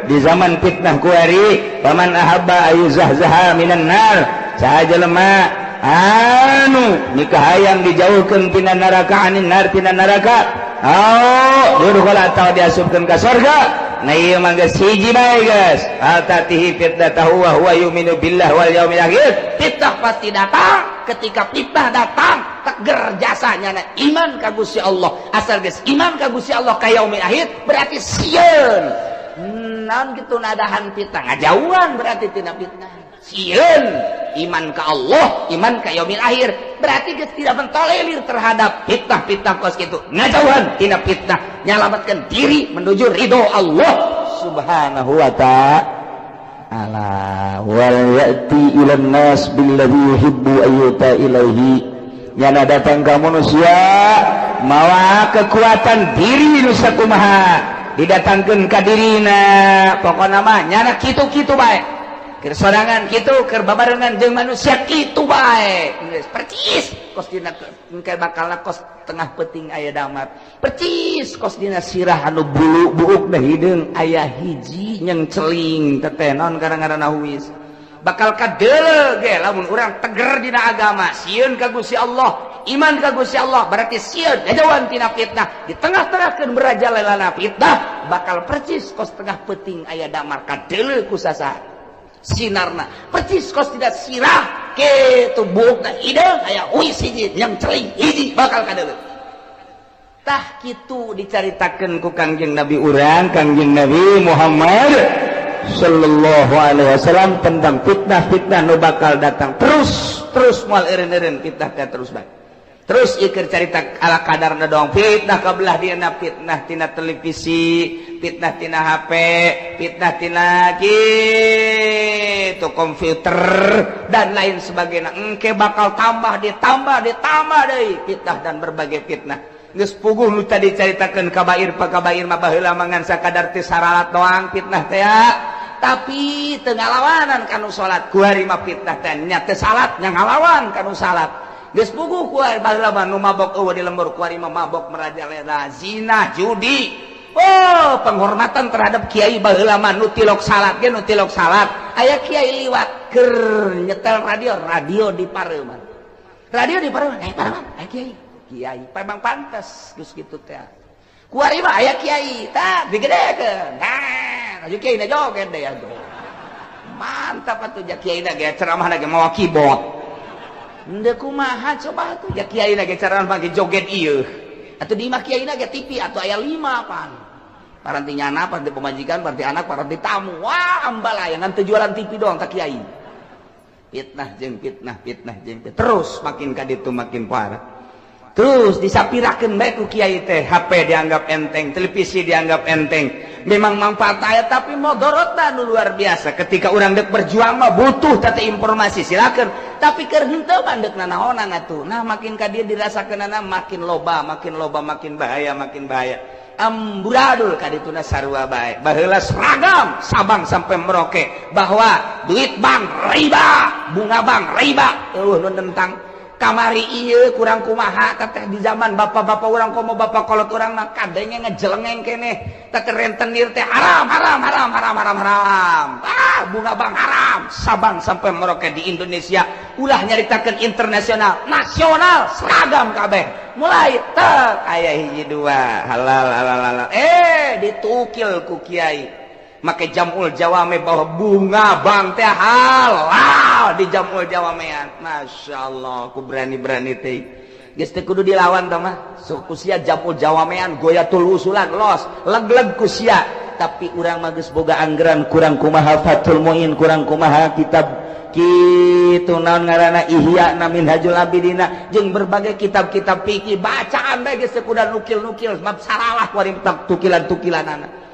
di zaman fitnah kuari. Faman ahabba ayyuzahzaha minan nar, saha jelema anu mikahayang dijauhkeun tina neraka, anin nar, tina neraka, oh yudkhala, atawa diasupkeun ka surga. Nah, ieu mah geus hiji bae geus, al tatihi fitnatahu wa huwa yu'minu billah wal yaumil akhir. Fitnah pasti datang. Ketika fitnah datang, teger jasanya na iman ka Gusti Allah. Asal geus iman ka Gusti Allah, ka yaumil akhir, berarti sieun naon kitu nadahan fitnah, ngajauhan berarti tina fitnah. Sieun iman ka Allah, iman ka yaumil akhir, berarti geus tidak mentolerir terhadap fitnah-fitnah kos kitu, ngajauhan tina fitnah, nyalamatkan diri menuju ridho Allah Subhanahu wa ta'ala. Wal ya'ti ilan nas billadhi yuhibbu ayyuta ilaihi, nyana datang ka manusia mawa kekuatan diri nu sakumaha didatangkeun ka dirina. Pokona mah nyana kitu-kitu bae, keur sorangan kitu, keur babarengan jeung manusia kitu bae. Geus percis kos dina engke bakal kos tengah peuting aya damar, percis kos dina sirah anu bulu buuk da hideung aya hiji nyengceling teteh naon kadang-kadang huis Bakal kadeuleu ge lamun urang teger dina agama, sieun ka Gusti Allah, iman ka Gusti Allah, berarti sieun ngajauhan tina fitnah. Di tengah-tengahkeun merajalelana fitnah, bakal percis kos tengah peuting aya damar, kadeuleu ku sasaha sinarna, percis kos tidak sirah kitu buukna hideung aya huis hiji nyengceling hiji, bakal kadeuleu. Tah, kitu dicaritakeun ku Kangjeng Nabi urang, Kangjeng Nabi Muhammad sallallahu alaihi wasallam, tentang fitnah-fitnah nu bakal datang terus terus, moal eureun-eureun fitnah teh, terus bae terus. Ieu carita ala kadarna doang. Fitnah kabelah dieuna, fitnah tina televisi, fitnah tina HP, fitnah tina gitu komputer dan lain sebagainya. Engke bakal tambah, ditambah, ditambah deui fitnah dan berbagai fitnah. Geus puguh nu tadi caritakeun kabair pa kabair mah baheula mangan sakadar teh saralat doang fitnah teh ya. Tapi teu ngalawanan kanu salat. Kuari mah fitnah teh nya teu salat, nya ngalawan kanu salat. Geus puguh kuari baheula mah nu mabok eueuh di lembur, kuari mah mabok merajalela, zina, judi. Oh, penghormatan terhadap kiai baheula mah nu tilok salat ge, nu tilok salat aya kiai liwat keur nyetel radio, radio di pareuman, radio di pareuman, eh pareuman aya kiai, kiai memang pantas geus kitu teh. Kuari mah aya kiai tah digedekeun, nah aju kiai na joget deh atuh, mantap atuh. Ja kiai na ge ceramah na ge mawa keyboard. Henteu kumaha coba atuh, ja kiai na ge ceramah ge joget ieu atuh. Di imah kiai na ge TV atuh aya 5 pan, paranti nyana, paranti pemajikan, paranti anak, paranti tamu. Wah, ambalaya ngan teu jualan TV doang tak kiai. Fitnah jeung fitnah, fitnah jeung fitnah, terus makin ka ditu makin parah. Terus disapirakeun bae ku kiai teh. HP dianggap enteng, televisi dianggap enteng. Memang manfaat aya, tapi modorotna nu luar biasa. Ketika urang dek berjuang mah butuh tata informasi, silakan, tapi keur henteu mah deuk nanaonan atuh. Nah, makin ka dieu dirasakeunana makin loba, makin loba, makin bahaya, makin bahaya, amburadul ka dituna sarua bae. Baheula seragam Sabang sampai Merauke bahwa duit bank riba, bunga bank riba, eueuh nu nentang. Kamari ieu kurang kumaha teteh, di zaman bapak-bapak urang, komo bapak kolot urang mah kadenge ngejelengeng keneh teh rentenir teh haram, haram, haram, haram, haram, haram, ah, bunga bank haram. Sabang sampai Merauke di Indonesia, ulah nyaritakeun internasional, nasional, seragam kabeh. Mulai tek aya hiji dua halal, halal, halal, eh ditukil ku kiai make jamul jawame bahwa bunga bank teh halal di jamul jawamean. Masya Allah, aku berani-berani teh geus teu kudu dilawan tah mah. Sok ku sia jamul jawamean, goyatul usulan, los leg-leg ku sia. Tapi urang mah geus boga anggaran kurang kumaha, Fathul Muin kurang kumaha, kitab kitu naon ngaranna, Ihya na, Minhajul Abidina, jeung berbagai kitab-kitab fikih bacaan bae geus teu kudu nukil-nukil, sebab saralah kuari tukilan-tukilanana.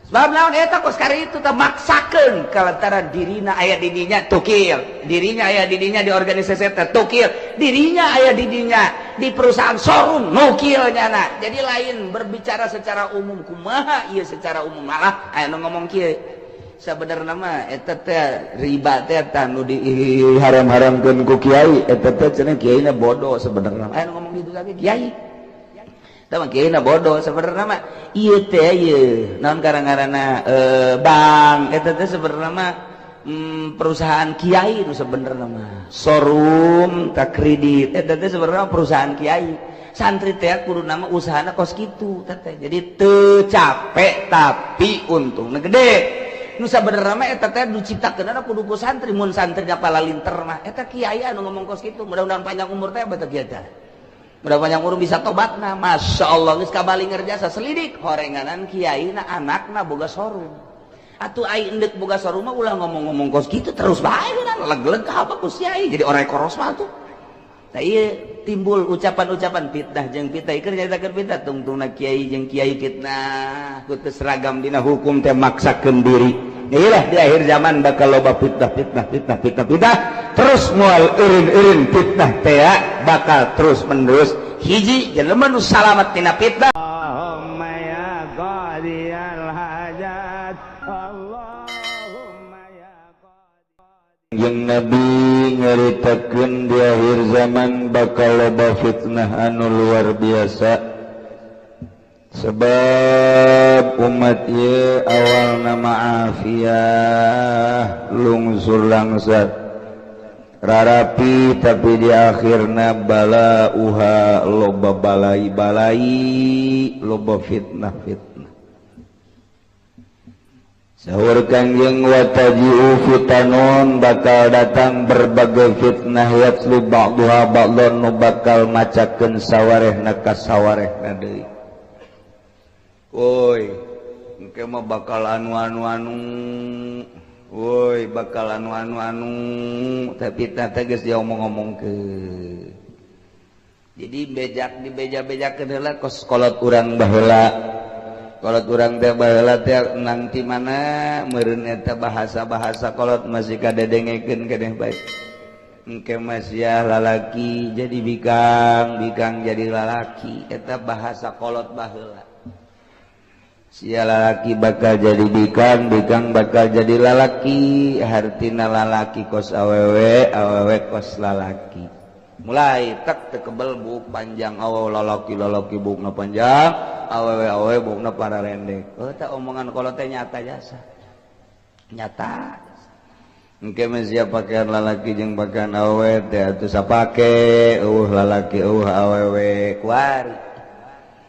Sebab naon eta kos kari itu teh maksakeun kalantara dirina aya di dinya tukil, dirinya aya di dinya di organisasi teh tukil, dirinya aya di dinya di perusahaan showroom nukil nyana. Jadi lain berbicara secara umum kumaha ieu, secara umum malah aya nu ngomong kieu, sabenerna mah eta teh riba teh tah nu diharam-haramkeun ku kiai eta teh cenah kiaina bodoh. Sebenarnya aya nu ngomong gitu lagi kiai. Tah mah kieu bodoh sebenarnya mah ieu teh ieu naon karang-karana bank eta teh sebenarnya mah perusahaan kiai nu sebenarnya mah showroom tak kredit eta teh sebenarnya perusahaan kiai. Santri teh kudu nama usahana kos kitu teh, jadi teu capek tapi untungna gede. Nu sabenerna mah eta teh diciptakeun kudu ku santri, mun santri palalinter mah eta kiai anu ngomong kos kitu mudah-mudahan panjang umur teh beta kiai teh. Mudah panjang umur bisa tobatna, Masya Allah geus kabalinger jasa selidik horenganan kiai na anakna boga showroom. Atuh ai endek boga showroom mah ulah ngomong-ngomong kos kitu terus bae leg-leg apa ku kiai jadi orang koros mah tuh. Tah ieu timbul ucapan-ucapan fitnah jeung fitnah ieu nyaritakeun fitnah tungtungna kiai jeung kiai fitnah ku teu seragam dina hukum teh maksakeun diri. Iyalah di akhir zaman bakal loba fitnah fitnah fitnah fitnah fitnah terus moal eureun-eureun fitnah teh bakal terus menerus hiji jelema nu salamet tina fitnah. Allahumma ya qadiyal hajat, Allahumma ya qadiyal. Jeung Nabi nyaritakeun di akhir zaman bakal loba fitnah anu luar biasa. Sebab umat ieu awal nama afiah lungsur langsat rarapi, tapi di akhirna bala uha loba balai-balai loba fitnah-fitnah. Sahur Kangjeng wataji'u fitanun, bakal datang berbagai fitnah yatlu ba'duha ba'don nu bakal macakeun sawarehna ka sawarehna deui. Woi, engke mah bakal anu-anu-anu. Woi, bakal anu-anu-anu. Tapi teh geus diomong-omongkeun. Jadi bejak dibeja-bejakeun heula kos kolot urang baheula. Kolot urang teh baheula teh nang ti mana meureun eta bahasa-bahasa kolot masih kadedengekeun keneh bae. Engke mah sia lalaki jadi bikang, bikang jadi lalaki eta bahasa kolot baheula. Sia lalaki bakal jadi bikang, bikang bakal jadi lalaki, hartina lalaki kos awewe, awewe kos lalaki. Mulai tek tekebel buk panjang awewe lalaki lalaki bukna panjang, awewe awewe bukna pararendek. Oh teh omongan kolot teh nyata jasa. Nyata. Engke mah sia pakaian lalaki jeung pakaian awewe teh atuh sapake, eueuh lalaki eueuh awewe kuari.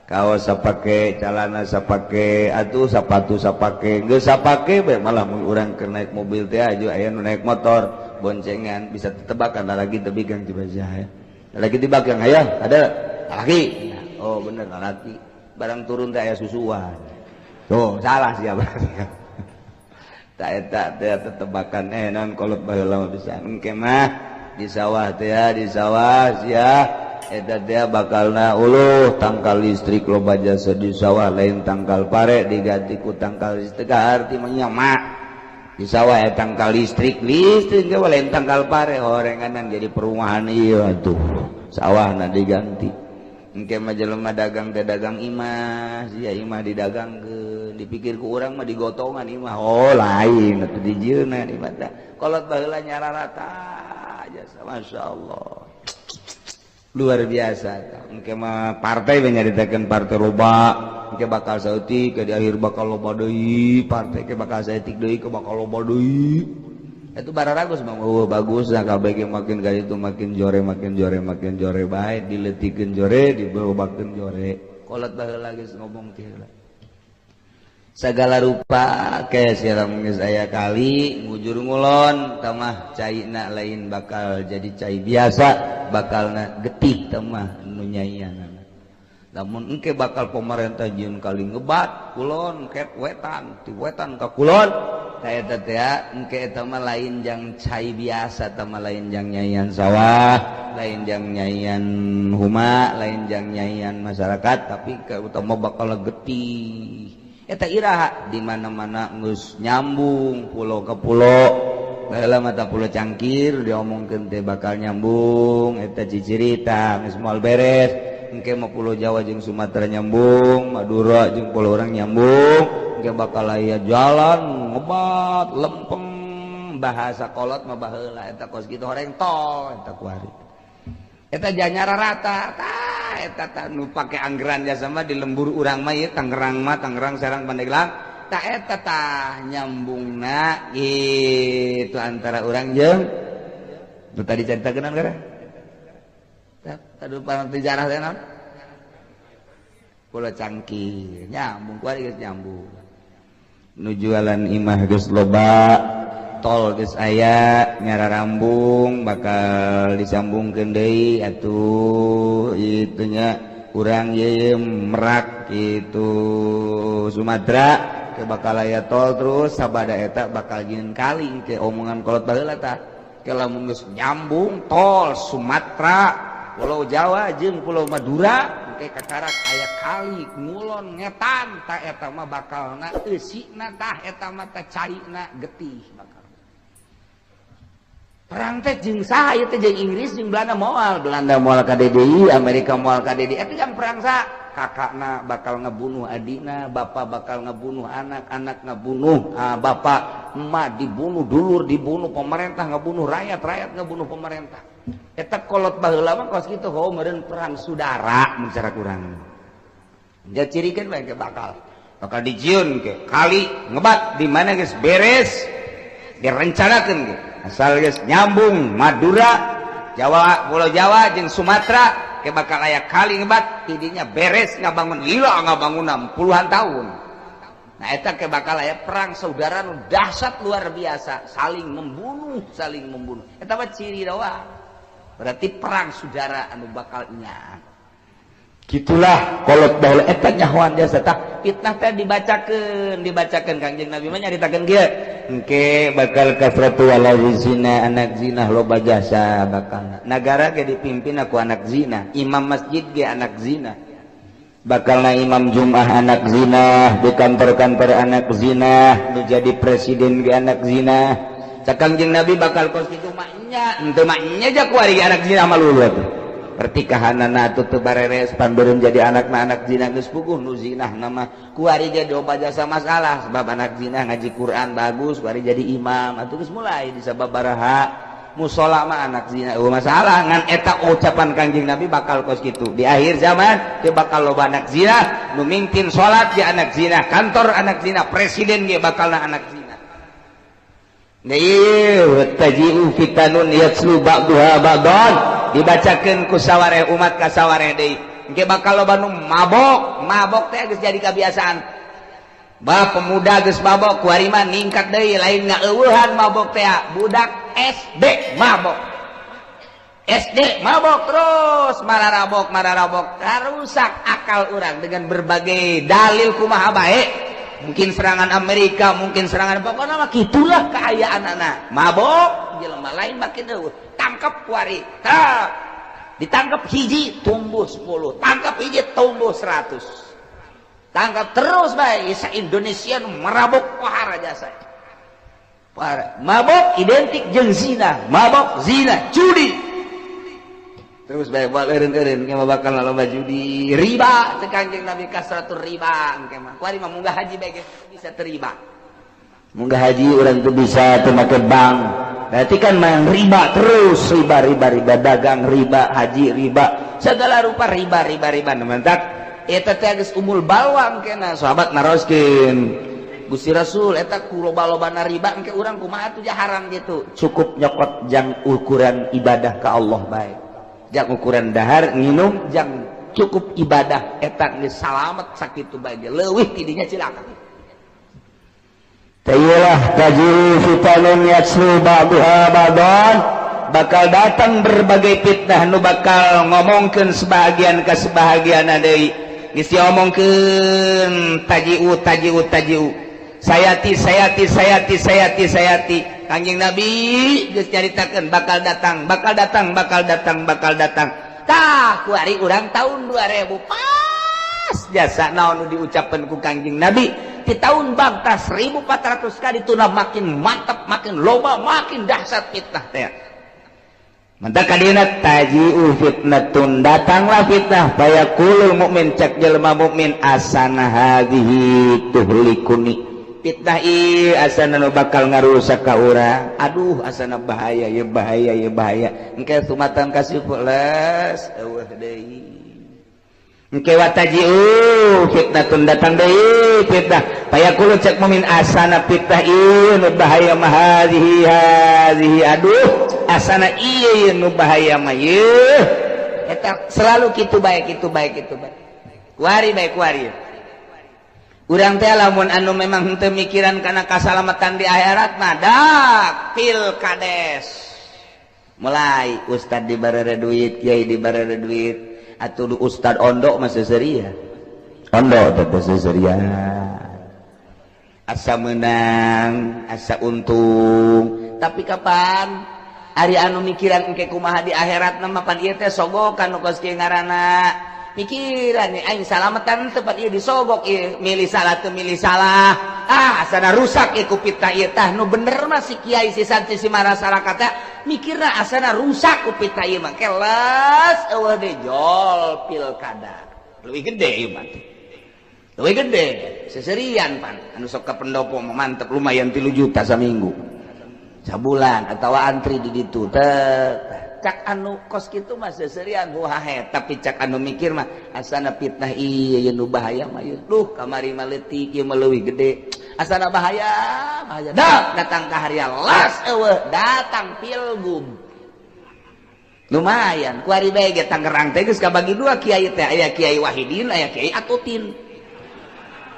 Kaos sapake, calana sapake, atuh sapatu sapake, geus sapake bae malah mun urang keur naik mobil teh aju aya nu naik motor boncengan bisa tetebakan lalaki teu bigang coba sia. Lalaki teu bagang aya ada lalaki. Oh bener lalaki. Barang turun teh aya susuan. Tuh salah sia berarti. Tak eta teh tetebakan naon kolot baheula mah bisa. Engke mah di sawah teh di sawah sia eta teh bakalna uluh tangkal listrik loba jasa di sawah lain tangkal pare diganti ku tangkal listrik arti mah nyamak di sawah ya tangkal listrik listrik ge lain tangkal pare horenganan jadi perumahan ieu atuh sawahna diganti. Engke mah jelema dagang teh dagang imah sia imah didagangkeun dipikir ku urang mah digotongan imah oh lain atuh dijieunna di mata kolot baheula nyararata jasa masyaallah luar biasa. Engke mah partai we nyaritakeun partai loba engke bakal saeutik ke di akhir bakal loba deui partai ke bakal saeutik deui ke bakal loba deui itu bararagus mah eueuh bagus nah kabeh ge makin ka ditu makin jore makin jore makin jore bae dileutikeun jore diberobakeun jore kolot baheula geus ngomong teh heula segala rupa ke siram geus aya kali ngujur ngulon tamah caina lain bakal jadi cai biasa bakalna getih tamah nu nyaianana. Lamun engke bakal pemerintah jieun kali ngebat kulon ket wetan ti wetan ka kulon ta eta teh engke eta mah lain jang cai biasa tamah lain jang nyaian sawah lain jang nyaian huma lain jang nyaian masyarakat tapi utama bakal getih. Eta iraha di mana-mana geus nyambung pulau ke pulau baheula mata pulau Cangkir diomongkeun teh bakal nyambung eta cicirita geus moal beres engke mah pulau Jawa jeung Sumatera nyambung Madura jeung pulau urang nyambung engke bakal aya jalan ngebat lempeng bahasa kolot mah baheula eta kos kitu horeng tol eta kuari eta janyara rata tah. Tah eta tah nu pake anggeran jasa mah di lembur urang mah ieu Tangerang mah, Tangerang, Serang, Pandeglang. Tah eta tah nyambungna gitu antara urang jeung nu tadi caritakeun naon gara? Tah tadi sejarah teh naon? Pulau Cangkir nyambung kuari geus nyambung. Nu jualan imah geus loba, tol geus aya, nyararambung bakal disambungkeun deui atuh itunya urang ye Merak gitu Sumatera ke bakal aya tol terus sabada eta bakal jieun kali ke omongan kolot baheula tah. Ke lamun geus nyambung tol Sumatera, Pulau Jawa jeung Pulau Madura engke kakarak aya kali ngulon ngetan tah eta mah bakalna eusina tah eta mah tah caina getih bakal. Perang teh jeung saha ieu teh jeung Inggris jeung Belanda moal, Belanda moal ka DDI, Amerika moal ka DDI. Eta jang perang saha? Kakakna bakal ngebunuh adina, bapak bakal ngebunuh anak, anak ngebunuh bapak, emak dibunuh, dulur dibunuh, pemerintah ngebunuh rakyat, rakyat ngebunuh pemerintah. Eta kolot baheula mah kos kitu heuh meureun perang saudara mun cara kurang. Dia cirikan bae bakal bakal dijieun ke kali ngebat di mana geus beres direncanakeun ge. Asal geus nyambung Madura, Jawa, Pulau Jawa jeung Sumatera ke bakal aya kali ngebat tidinya beres ngabangun lila ngabangun puluhan tahun. Nah eta ke bakal aya perang saudara nu dahsyat luar biasa, saling membunuh, saling membunuh. Eta mah ciri doang. Berarti perang saudara anu bakal nya. Gitulah kolot baheula eta nyahoan jasa tah fitnah teh dibacakeun, dibacakeun Kangjeng Nabi mah nyaritakeun kieu. Engke bakal kasratu wala zina, anak zina loba jasa bakal. Nagara ge dipimpin ku anak zina, imam masjid ge anak zina. Bakalna imam Jumat anak zina, di kantor-kantor anak zina, nu jadi presiden ge anak zina. Cak Kangjeng Nabi bakal kos kitu mah nya, henteu mah nya ja kuari anak zina mah lulu atuh. Pertikahanana atuh teu bareres panbeureum jadi anakna anak zina geus puguh nu zinah nama kuari ge loba jasa masalah sebab anak zina ngaji Quran bagus kuari jadi imam atuh geus mulai disababaraha musola mah anak zina eueuh masalah ngan eta ucapan Kangjeng Nabi bakal kos kitu di akhir zaman teu bakal loba anak zina nu mimpin salat ge anak zina, kantor anak zina, presiden ge bakalna anak zina. Ieu taji'u fitanun yatslu ba'duha ba'dan dibacakeun ku sawareh umat ka sawareh deui engke bakal loba nu mabok, mabok teh geus jadi kebiasaan. Bah pemuda geus mabok kuari mah ningkat deui lain ngaeueuhan mabok teh budak SD mabok. SD mabok terus mararabok mararabok rusak akal urang dengan berbagai dalil kumaha bae. Mungkin serangan Amerika, mungkin serangan pokoknya mah kitulah keayaan anak. Mabok jelema lain makin eueuh. Tangkap kuari. Tah. Ditangkap hiji tumbuh 10, tangkap hiji tumbuh 100. Tangkap terus bae sa Indonesia nu merabok pohara jasa. Pohara. Mabok identik jeung zina, mabok zina, judi. Terus bae buat eureun-eureun engke mah bakal loba judi, riba cek Kangjeng Nabi kasratur riba engke mah. Kuari mah munggah haji bae geus bisa terima. Munggah haji urang teu bisa teu make bank. Berarti kan main riba terus, riba riba riba dagang riba, haji riba, segala rupa riba riba riba. Mantak eta teh geus umul balwa engkena sahabat naroskeun. Gusti Rasul eta ku loba-lobana riba engke urang kumaha atuh haram gitu. Cukup nyokot jang ukuran ibadah ka Allah bae. Jang ukuran dahar nginum jang cukup ibadah eta geus salamet sakitu bae leuwih tidinya cilaka. Tayilah taji'u fitanun yatslu ba'duha ba'dan bakal datang berbagai fitnah nu bakal ngomongkeun sebahagian ka sebahagian deui. Geus diomongkeun taji'u taji'u taji'u sayati sayati sayati sayati sayati. Kangjeng Nabi geus nyaritakeun bakal datang bakal datang bakal datang bakal datang. Tah kuari urang tahun 2000 pas jasa naon nu diucapkeun ku Kangjeng Nabi di tahun bangta 1400 kali tuna makin mantap makin loba makin dahsyat fitnah teh. Mantap kadina taji'u fitnatun datanglah fitnah fayaqulul mukmin cak jelema mukmin asana hadhihi tuhlikuni. Fitnah ieu asana nu bakal ngarusak ka urang. Aduh asana bahaya ya bahaya ya bahaya. Engke sumatan kasih les eueuh deui. Engke wataji'u fitnatun, datang deui fitnah. Fayaqulu, cek mumin, asana fitnah ieu nu bahaya mah hadhihi hadhihi, aduh, asana ieu nu bahaya mah ieu. Eta selalu kitu bae, kitu bae, kitu bae, kuari bae, kuari. Urang teh lamun anu memang henteu mikiran kana kasalamatan di akhirat mah, dak pilkades mulai ustad dibarere duit, kiai dibarere duit. Atuh ustad ondo mah seuseurian, ondo teh seuseurian, asa menang, asa untung. Tapi kapan ari anu mikiran engke kumaha di akhirat mah? Pan ieu teh sogokan nu kos kieu ngaranna. Mikiran nih aing salamatan tempat ieu disogok ieu, milih salah teu milih salah, ah, asana rusak ieu ku fitnah ieu. Tah, nu bener mah si kiai, si santri, si masyarakat mikirna asana rusak ku fitnah ieu mah. Kelas eueuh deui jol pilkada, leuwih gede ieu mah, leuwih gede seserian. Pan anu sok ka pendopo mah mantep, lumayan 3 juta saminggu, sabulan, atau antri di ditu teh. Cak anu kos kitu mah seserian, wahe. Tapi cak anu mikir mah, asana fitnah ieu nu bahaya mah ieu, duh, kamari mah leutik, ieu mah leuwih gede, asana bahaya, bahaya. Dak datang ka haria las eueuh, datang pilgub lumayan. Kuari bae ge Tangerang teh geus kabagi dua kiai teh, aya Kiai Wahidin, aya Kiai Atutin,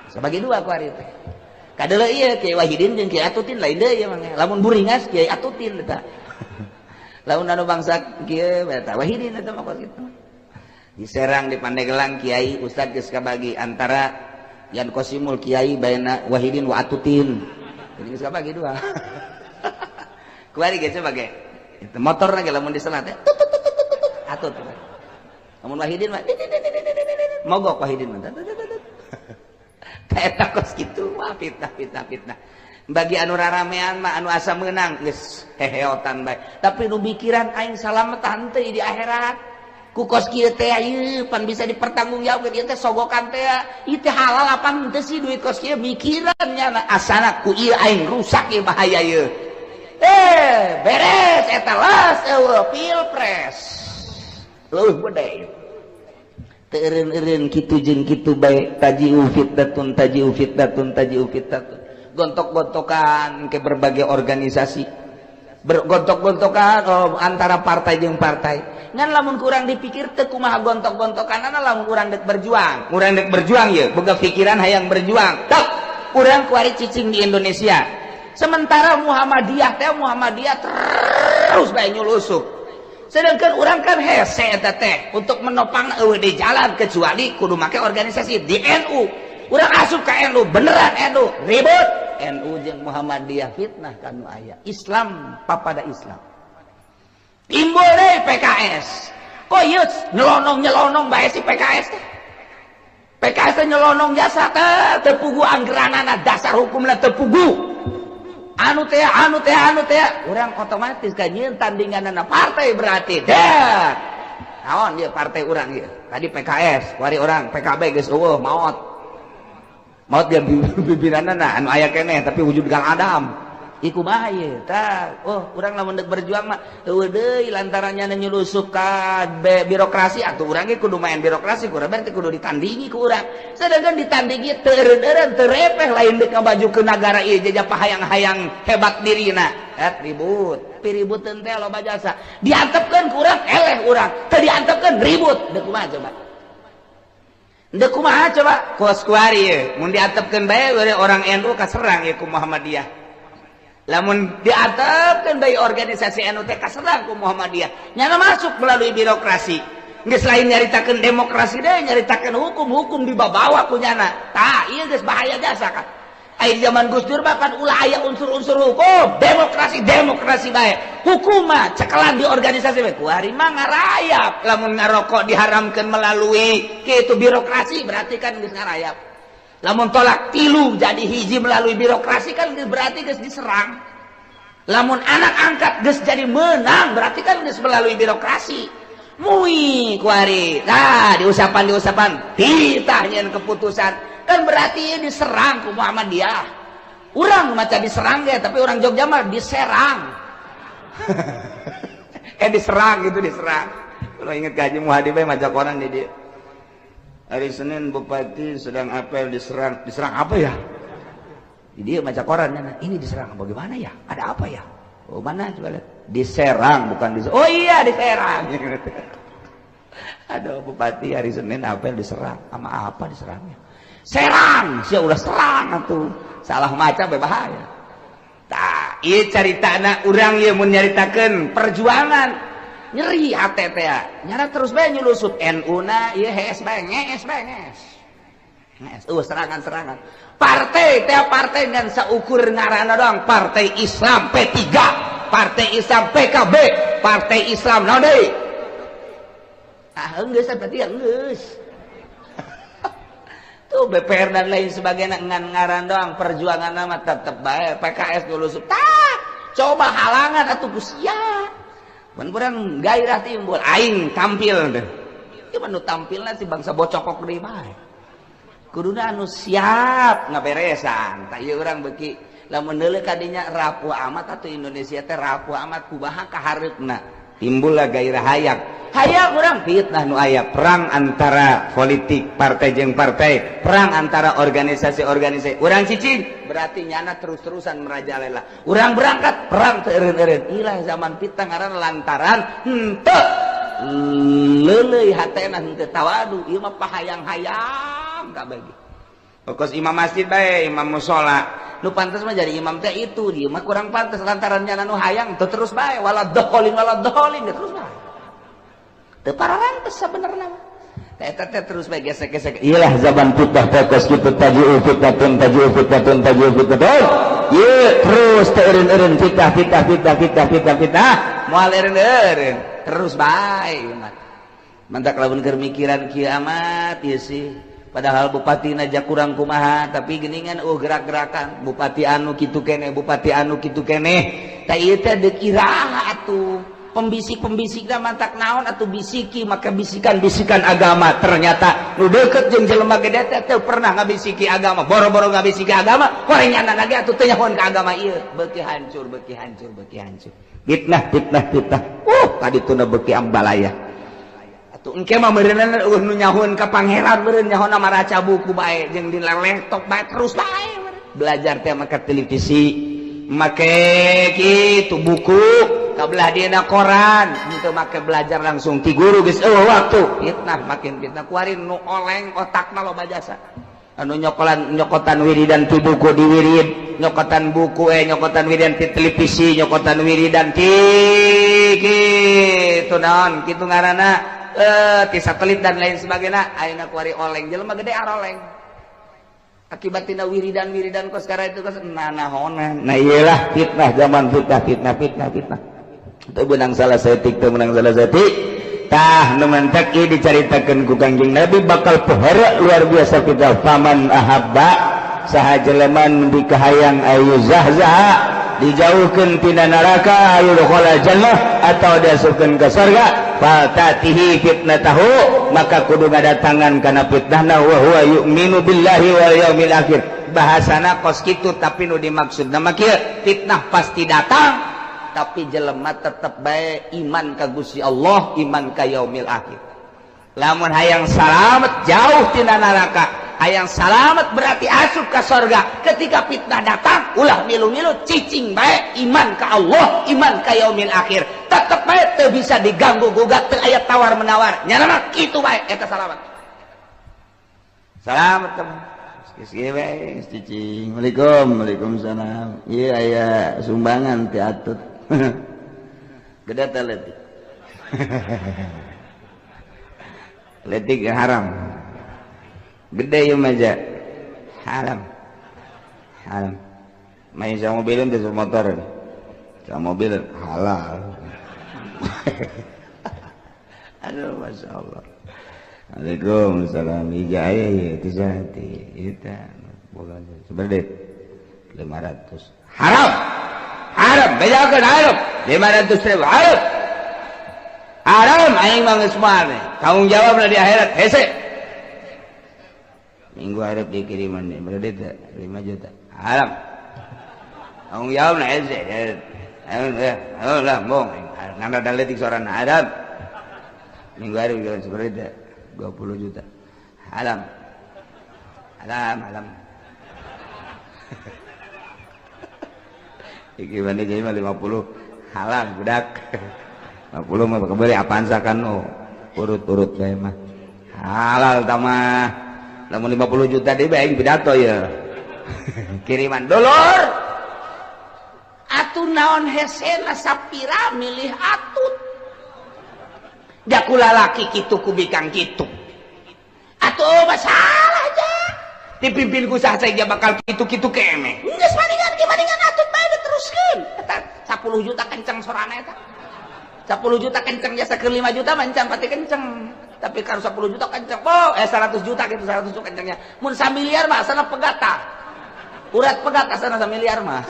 sabagi dua kuari teh. Kadeuleu ieu Kiai Wahidin jeung Kiai Atutin lain deui ieu mah. Lamun buringas Kiai Atutin eta, lamun anu bangsa kieu eta Wahidin. Eta mah kos kitu. Di Serang, di Pandeglang, kiai ustad geus kabagi antara Yan Kosimul kiai baina Wahidin wa Atutin. Jadi geus kabagi dua kuari ge. Sebagai itu motor lagi, lamun diselat teh atut, lamun Wahidin mah mogok, Wahidin mah. Eta kos kitu. Wah, fitnah, fitnah, fitnah. Bagi anu raramean mah, anu asa menang geus heheotan bae. Tapi nu mikiran aing salamet henteu di akhirat ku kos kieu teh, ieu pan bisa dipertanggungjawabkeun, ieu teh sogokan teh, ieu teh halal apa henteu sih duit kos kieu, mikiran nya asana ku ieu aing rusak ieu, bahaya ieu. Eh, beres eta, las eueuh pilpres leuwih gede. Teu eureun-eureun kitu jeung kitu bae. Taji'u fitnatun, taji'u fitnatun, taji'u fitnatun, gontok-gontokan ke berbagai organisasi, bergontok-gontokan, oh, antara partai jeung partai. Ngan lamun kurang dipikir teu kumaha gontok-gontokan, lamun urang dek berjuang, urang dek berjuang ye, boga pikiran hayang berjuang tak, urang kuari cicing di Indonesia, sementara Muhammadiyah teh, Muhammadiyah terus bae nyulusup, sedangkan urang kan hese eta teh untuk menopang eueuh di jalan kecuali kudu make organisasi di NU. Urang asup ka NU, beneran NU ribut, NU jeung Muhammadiyah, fitnah kanu aya Islam papada Islam. Timbul deh PKS, kok ieu nyelonong nyelonong bae si PKS teh. PKS teh nyelonong jasa teh teu puguh anggeranana, dasar hukumna teu puguh, anu teh, anu teh, anu teh. Urang otomatis kan nyieun tandinganana partai, berarti deh naon dia partai urang ieu. Tadi PKS, kuari urang PKB geus eueuh, maot maot dia pimpinanana, anu aya keneh tapi wujud gal adam. Iku bahaya tah. Oh, urang lamun dek berjuang mah eueuh deui lantarannya nyulusup ka birokrasi. Atuh urang ge kudu main birokrasi, kurang berarti kudu ditandingi ku urang. Sedangkan ditandingi teu eureun-eureun, teu repeh, lain dek ngamajukeun nagara ieu, jajah hayang-hayang hebat dirina. Et ribut piributeun teh loba jasa. Diantepkeun ku urang, eleh urang, teu diantepkeun ribut. Deuk kumaha coba, deuk kumaha coba? Kos kuari ye mun diantepkeun bae orang NU kaserang ye ku Muhammadiyah. Lamun diantepkeun bae organisasi NU teh kaserang ku Muhammadiyah, nyana masuk melalui birokrasi. Geus lain nyaritakeun demokrasi deh, nyaritakeun hukum, hukum dibawa ku nyana. Tah, ieu geus bahaya jasa kan. Aya zaman Gus Dur mah kan ulah aya unsur-unsur hukum, demokrasi, demokrasi bae. Hukum mah cekelan di organisasi bae. Kuari mah ngarayap. Lamun ngarokok diharamkeun melalui kitu birokrasi, berarti kan geus ngarayap. Lamun talak tilu jadi hiji melalui birokrasi kan berarti geus diserang. Lamun anak angkat geus jadi menang, berarti kan geus melalui birokrasi. Mui kuari. Nah, diusapan diusapan ditahnya keputusan kan berarti diserang ku Muhammadiyah. Urang maca diserang ya, tapi orang Jogja mah diserang. Eh, diserang gitu, diserang. Kalau inget gaji Muhadi bae maca koran di dia. Hari Senin bupati sedang apel diserang. Diserang apa ya? Dia baca koran, ini diserang bagaimana ya? Ada apa ya? Oh mana coba lihat. Diserang bukan diserang. Oh iya diserang. Aduh bupati hari Senin apel diserang. Sama apa diserangnya? Serang, sia ulah serang atuh. Salah maca berbahaya. Tah, ieu caritana urang ieu mun nyaritakeun perjuangan. Nyeri hate teh nyara terus bae nyulusup NU na ieu hees bae ngees bae ngees. Ngees eueuh serangan-serangan. Partai teh partai ngan saukur ngaranna doang, Partai Islam P3, Partai Islam PKB, Partai Islam naon deui? Ah geus berarti geus. Tuh BPR dan lain sebagainya ngan ngaran doang, perjuangan mah tetep bae PKS nyulusup. Tah, coba halangan atuh ku sia. Mun urang gairah timbul aing tampil deh. Ieu mah nu tampilna si bangsa bocokok deui bae. Kuduna anu siap ngaberesan. Tah ieu urang beuki lamun deuleu ka dinya rapuh amat atuh Indonesia teh rapuh amat kumaha kahareupna. Timbullah gairah hayang. Hayang urang fitnah nu aya perang antara politik partai jeung partai, perang antara organisasi-organisasi. Urang cicing berarti nyana terus-terusan merajalela. Urang berangkat perang teu eureun-eureun. Ilah zaman fitnah ngaran lantaran henteu leuleuy hatena henteu tawadu. Ieu mah pahayang-hayang kabeh. Fokus imam masjid bae, imam mushola. Nu pantes mah jadi imam teh itu, dia mah kurang pantes lantaran nyana nu hayang teu terus bae wala dholin terus bae. Teu pararantes sabenerna mah. Eta teh terus bae gesek-gesek. Iyalah zaman fitnah teh kos kitu taji'u fitnatun taji'u fitnatun taji'u fitnatun. Ieu terus teh eureun-eureun fitnah fitnah fitnah fitnah fitnah fitnah moal eureun-eureun terus bae ieu mah. Mantak lamun keur mikiran kieu amat ieu sih. Padahal bupati aja kurang kumaha tapi geningan gerak-gerakan bupati anu kitu keneh bupati anu kitu keneh tah ieu teh deuk iraha atuh pembisik-pembisikna mantak naon atuh bisiki maka bisikan-bisikan agama ternyata nu deukeut jeung jelema gede teh teu pernah ngabisiki agama boro-boro ngabisiki agama koreng nyana ge atuh teu nyahoan ka agama ieu beuki hancur beuki hancur beuki hancur fitnah fitnah fitnah tadi tuna beuki ambalaya. Engke mah meureunna eueuh nu nyahoan ka pangeran meureun nyahoana maraca buku bae jeung di laptop bae terus bae belajar teh make televisi make kitu buku kabelah dieuna koran henteu make belajar langsung ti guru geus eueuh waktu fitnah makin fitnah kuari nu oleng otakna loba jasa anu nyokolan nyokotan wiridan ti buku di wirid nyokotan buku nyokotan wiridan ti televisi nyokotan wiridan ti kitu naon kitu ngaranna ti satelit dan lain sebagainya ayeuna kuari oleng jelema gede aroleng akibat tina wiridan-wiridan kos sekarang itu kos nanahonan. Nah iyalah fitnah zaman fitnah fitnah fitnah fitnah teu beunang salah saeutik teu meunang salah saeutik tah nu mantak ieu dicaritakeun ku Kangjeng Nabi bakal pohara luar biasa fitnah faman ahabba saha jelema nu dikahayang ayu zahzaha dijauhkeun tina neraka ayu dakhala jannah atau diasupkeun ka surga fatatihi fitnatahu maka kudu ngadatangan kana fitnahna wa huwa yu'minu billahi wal yaumil akhir. Bahasana kos kitu tapi nu dimaksudna mah kieu fitnah pasti datang tapi jelema tetep bae iman ka Gusti Allah iman ka yaumil akhir. Lamun hayang salamet jauh tina neraka hayang salamet berarti asup ka sorga ketika fitnah datang ulah milu-milu cicing bae iman ka Allah iman ka yaumil akhir tetep bae teu bisa diganggu gugat teu aya tawar menawar nyana mah kitu bae eta salamet salamet teman geus kieu bae cicing. Waalaikum waalaikumsalam ieu aya sumbangan ti atut gede teh leutik letik haram gede ieu mah haram haram main sama mobilin teh motor sama mobil halal. Aduh masya Allah. Waalaikumsalam ijaya ya tisati eta boga seberapa 500 haram haram bejakeun haram 500.000 haram haram aing mah geus moal tanggung jawabna di akhirat hese minggu harap dikiriman nih berarti 5 juta haram tanggung jawabna hese lah bong nanda daletik soran haram minggu hari seperti 20 juta Alam. Alam, alam. Iki mana jadi mah 50 halal budak. 50 mah kebeli apaan sakan oh. Urut-urut bae mah. Halal tamah. Lamun 50 juta deui bae aing pidato ya. Kiriman dulur. Atuh naon hesena sapira milih atut. Jakula laki kitu ku bikang kitu. Atuh masalah aja. Dipimpin ku saha saja bakal kitu-kitu kene. Geus maningan ge maningan atut bae diteruskeun. Eta 10 juta kenceng sorana eta. 10 juta kenceng jasa ke 5 juta mancang pati kenceng. Tapi kalau 10 juta kenceng, oh 100 juta gitu 100 juta kencengnya. Mun samiliar mah asana pegat tah. Urat pegat asana samiliar mah.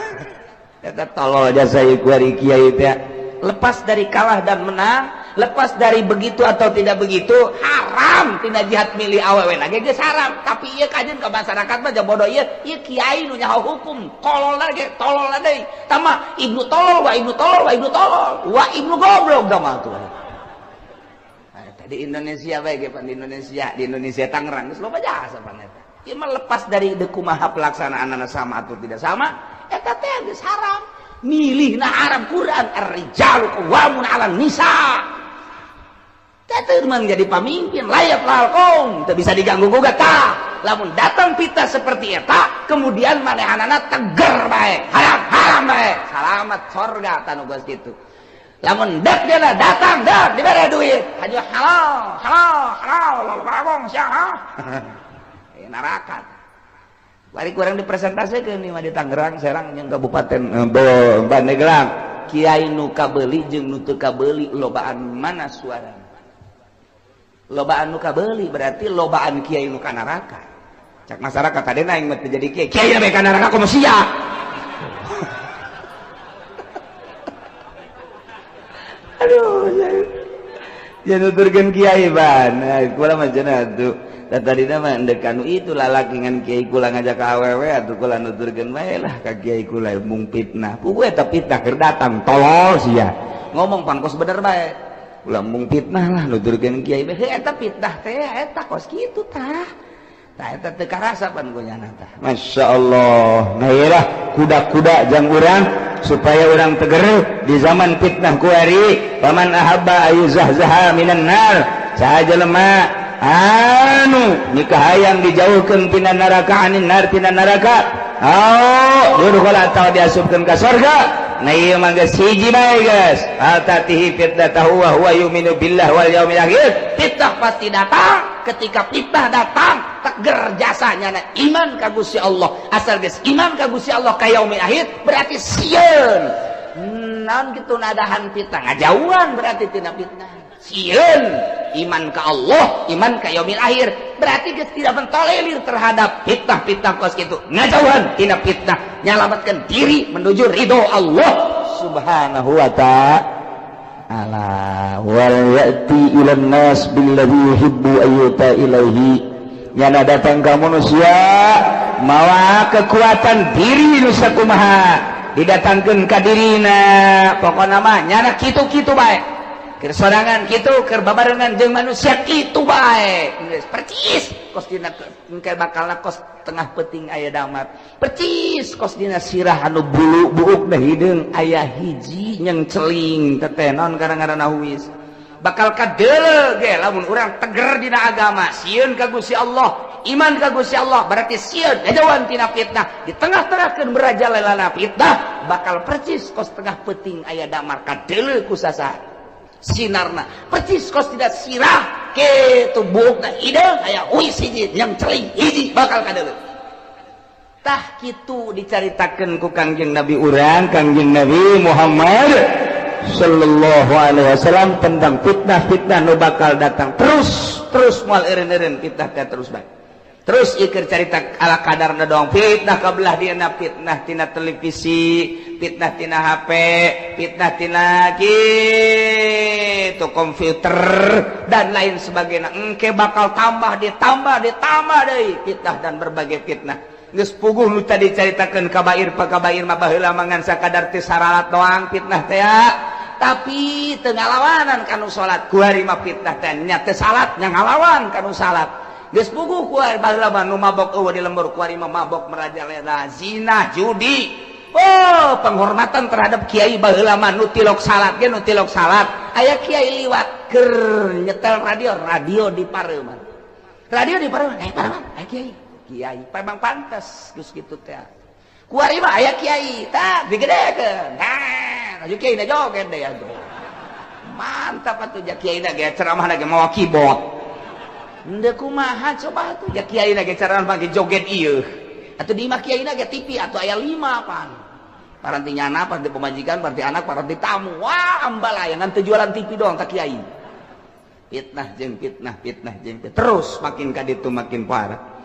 Eta tolol jasa ieu kuari kiai teh. Lepas dari kalah dan menang, lepas dari begitu atau tidak begitu, haram tina jihad milih awewe lagi geus haram. Tapi ieu kajeun ka masyarakat mah bodoh ieu, ieu kiai nu nyaho hukum, kolol lagi, tolol deui. Tama ibnu tolol wa ibnu tolol wa ibnu tolol, wa ibnu goblok da mah tuh. Di Indonesia bae ge pan di Indonesia Tangerang geus loba jasa pan eta. Ieu mah lepas dari kumaha pelaksanaanna sama atau tidak sama, eta teh geus haram. Milih na haram Quran ar-rijalu qawwamun 'alan nisa. Teu menjadi pamimpin layak lalkong teu bisa diganggu gugat tah. Lamun datang pita seperti eta kemudian manehanana teger bae, haram haram bae. Salamat sorga tanu geus kitu. Lamun dak dia datang dak dibere duit. Haju halal halal halal babong sia. Neraka. Bari kurang dipresentasekeun ieu mah di Tangerang, Serang jeung Kabupaten Pandeglang. Kiai nu kabeuli jeung nu teu kabeuli lobaan mana suarana? Lobaan nu kabeuli berarti lobaan kiai nu ka neraka. Cak masyarakat kadena aing mah teu jadi kiai. Kiai bae ka neraka komo sia. Aduh, ya nuturkeun kiai ban. Kula mah cenah atuh. Dan tadi nama endek kanu itu lalaki ngan kiai kula ngajak ka awewe atuh kula nuturkeun bae lah ka kiai kula mung fitnah. Puguh eta fitnah keur datang tolol sia. Ngomong pan kos bener bae. Kula mung fitnah lah nuturkeun kiai bae. Heuh eta fitnah teh eta kos kitu tah. Tah eta teu karasa pan ku nyana tah. Masyaallah. Nah ieu lah kuda-kuda jang urang supaya urang teger di zaman fitnah kuari. Paman ahabba ayuzahzaha minan nar. Saha jelema anu nikah hayang dijauhkeun tina neraka anin nar tina neraka oh yudkhul atau diasupkeun ka surga. Nah ieu mah geus hiji bae geus altatihi fitnatahu wa huwa yu'minu billah wal yaumil akhir. Fitnah pasti datang. Ketika fitnah datang teger jasanya na iman ka Gusti Allah. Asal geus iman ka Gusti Allah ka yaumil akhir berarti sieun naon kitu nadahan fitnah ngajauhan berarti tina fitnah. Sieun iman ke Allah, iman ke yaumil akhir berarti geus tidak mentolerir terhadap fitnah-fitnah kos kitu. Ngajauhan tina fitnah, nyalamatkan diri menuju ridho Allah Subhanahu wa ta'ala. Wal ya'ti ilan nas billadzi yuhibbu ayyuta ilaihi. Nyana datang ka manusia mawa kekuatan diri nu sakumaha didatangkeun ka dirina. Pokona mah nyana kitu-kitu bae. Keur sorangan kitu, keur babarengan jeung manusia kitu bae. Geus percis kos dina engke bakalna kos tengah peuting aya damar. Percis kos dina sirah anu bulu buuk da hideung aya hiji nyeng celing teteh naon karang-ngaranna huis. Bakal kadeuleu ge lamun urang teger dina agama, sieun ka Gusti Allah, iman ka Gusti Allah berarti sieun ngajauhan tina fitnah. Di tengah-tengahkeun berajalelana fitnah bakal percis kos tengah peuting aya damar kadeuleu ku sasaha. Sinarna percis kos tidak sirah kitu buukna hideung aya huis hiji yang celing hiji bakal kadeuleu. Tah kitu dicaritakeun ku Kangjeng Nabi urang, Kangjeng Nabi Muhammad sallallahu alaihi wasallam tentang fitnah-fitnah nu bakal datang terus terus moal eureun-eureun fitnah teh terus bae. Terus ieu keur carita ala kadarna doang fitnah ka belah dieuna, fitnah tina televisi, fitnah tina HP, fitnah tina kitu komputer dan lain sebagainya. Engke bakal tambah ditambah ditambah deui fitnah dan berbagai fitnah. Geus puguh nu tadi caritakeun kabair pakabair mah baheula mangan sakadar teu saralat doang fitnah teh. Tapi teu ngalawanan kanu salat. Kuari mah fitnah teh nya teu salat nya ngalawan kanu salat. Geus puguh ku baheula mah nu mabok eueuh di lembur, kuari mah mabok merajalela, zina, judi. Oh, penghormatan terhadap kiai baheula mah nu tilok salat ge, nu tilok salat. Aya kiai liwat keur nyetel radio, radio di pareuman. Radio di pareuman, eh pareuman, aya kiai. Kiai memang pantes geus kitu teh. Kuari mah aya kiai, tah digedekeun. Nah, aju kiai na joget deh atuh. Mantap atuh ja kiai na ge ceramah ge mawa keyboard. Henteu kumaha coba atuh ja kiai na ge ceramah ge joget ieu. Atuh di imah kiai na ge TV atuh aya 5 pan. Paranti nyana, paranti pemajikan, paranti anak, paranti tamu. Wah, ambalaya ngan teu jualan TV doang ka kiai. Fitnah jeung fitnah, fitnah jeung fitnah. Terus makin ka ditu makin parah.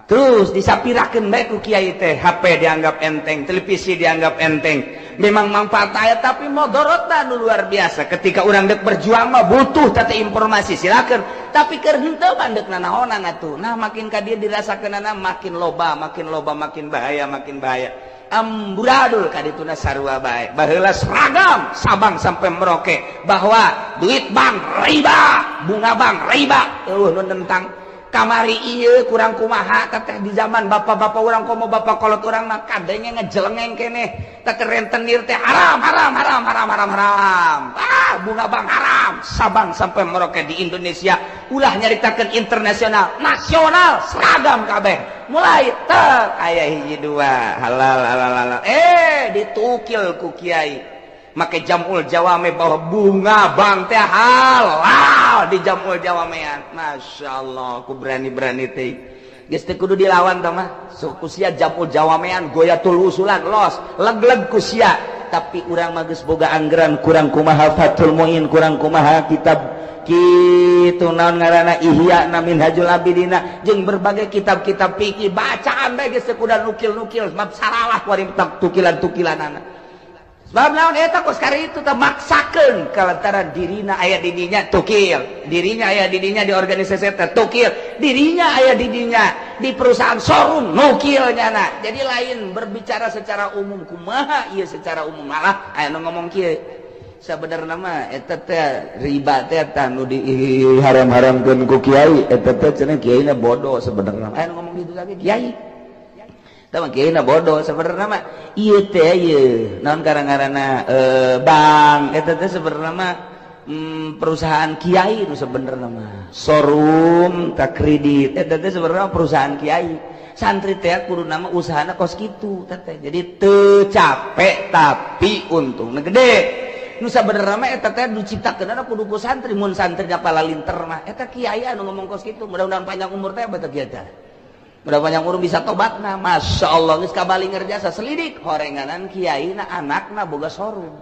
Terus disapirakeun bae ku kiai teh, HP dianggap enteng, televisi dianggap enteng. Memang manfaat aya tapi modorotna nu luar biasa. Ketika urang dek berjuang mah butuh teh informasi, silakan. Tapi keur henteu mah deuk nanaonan atuh. Nah, makin ka dieu dirasakeunana makin loba, makin loba, makin bahaya, makin bahaya. Amburadul ka dituna sarua bae. Baheula seragam Sabang sampai Merauke bahwa duit bank riba, bunga bank riba. Eueuh nu nentang kamari ieu kurang kumaha teteh di zaman bapak-bapak urang komo bapak kolot urang mah kadenge ngejelengeng keneh teteh rentenir teh haram haram haram haram haram haram, ah bunga bank haram. Sabang sampai Merauke di Indonesia ulah nyaritakeun internasional, nasional seragam kabeh. Mulai tek aya hiji dua halal halal halal, ditukil ku kiai make jamul jawame bahwa bunga bank teh halal di jamul jawamean. Masya Allah, ku berani-berani teh geus teu kudu dilawan tah mah. Sok ku sia jamul jawamean goyatul usulan los leg-leg ku sia. Tapi urang mah geus boga anggaran kurang kumaha Fathul Muin, kurang kumaha kitab kitu naon ngaranna Ihya na Minhajul Abidina jeung berbagai kitab-kitab fikih bacaan bae geus teu kudu nukil-nukil sebab saralah kuari tukilan-tukilanana. Sebab naon eta kos kari itu teh maksakeun kalantaran dirina aya di dinya tukil, dirinya aya di dinya di organisasi teh tukil, dirinya aya di dinya di perusahaan showroom nukil nyana. Jadi lain berbicara secara umum kumaha ieu secara umum malah aya nu ngomong kieu. Sabenerna mah eta teh riba teh tah nu diharam-haramkeun ku kiai eta teh cenah kiaina bodoh sebenarnya. Aya nu ngomong kitu lagi kiai. Tah kiai na bodoh sebenarnya mah ieu teh ieu naon karang-karana bank eta teh sebenarnya mah perusahaan kiai nu sebenarnya mah showroom ta kredit eta teh sebenarnya perusahaan kiai. Santri teh kudu nama usahana kos kitu teh. Jadi teu capek tapi untungna gede. Nu sabenerna mah eta teh diciptakeunna kudu ku santri, mun santri palalinter mah eta kiai anu ngomong kos kitu. Mudah-mudahan panjang umur teh beuteuk kieu teh. Mudah panjang umur bisa tobatna. Masya Allah geus kabalinger jasa selidik horenganan kiai na anakna boga showroom.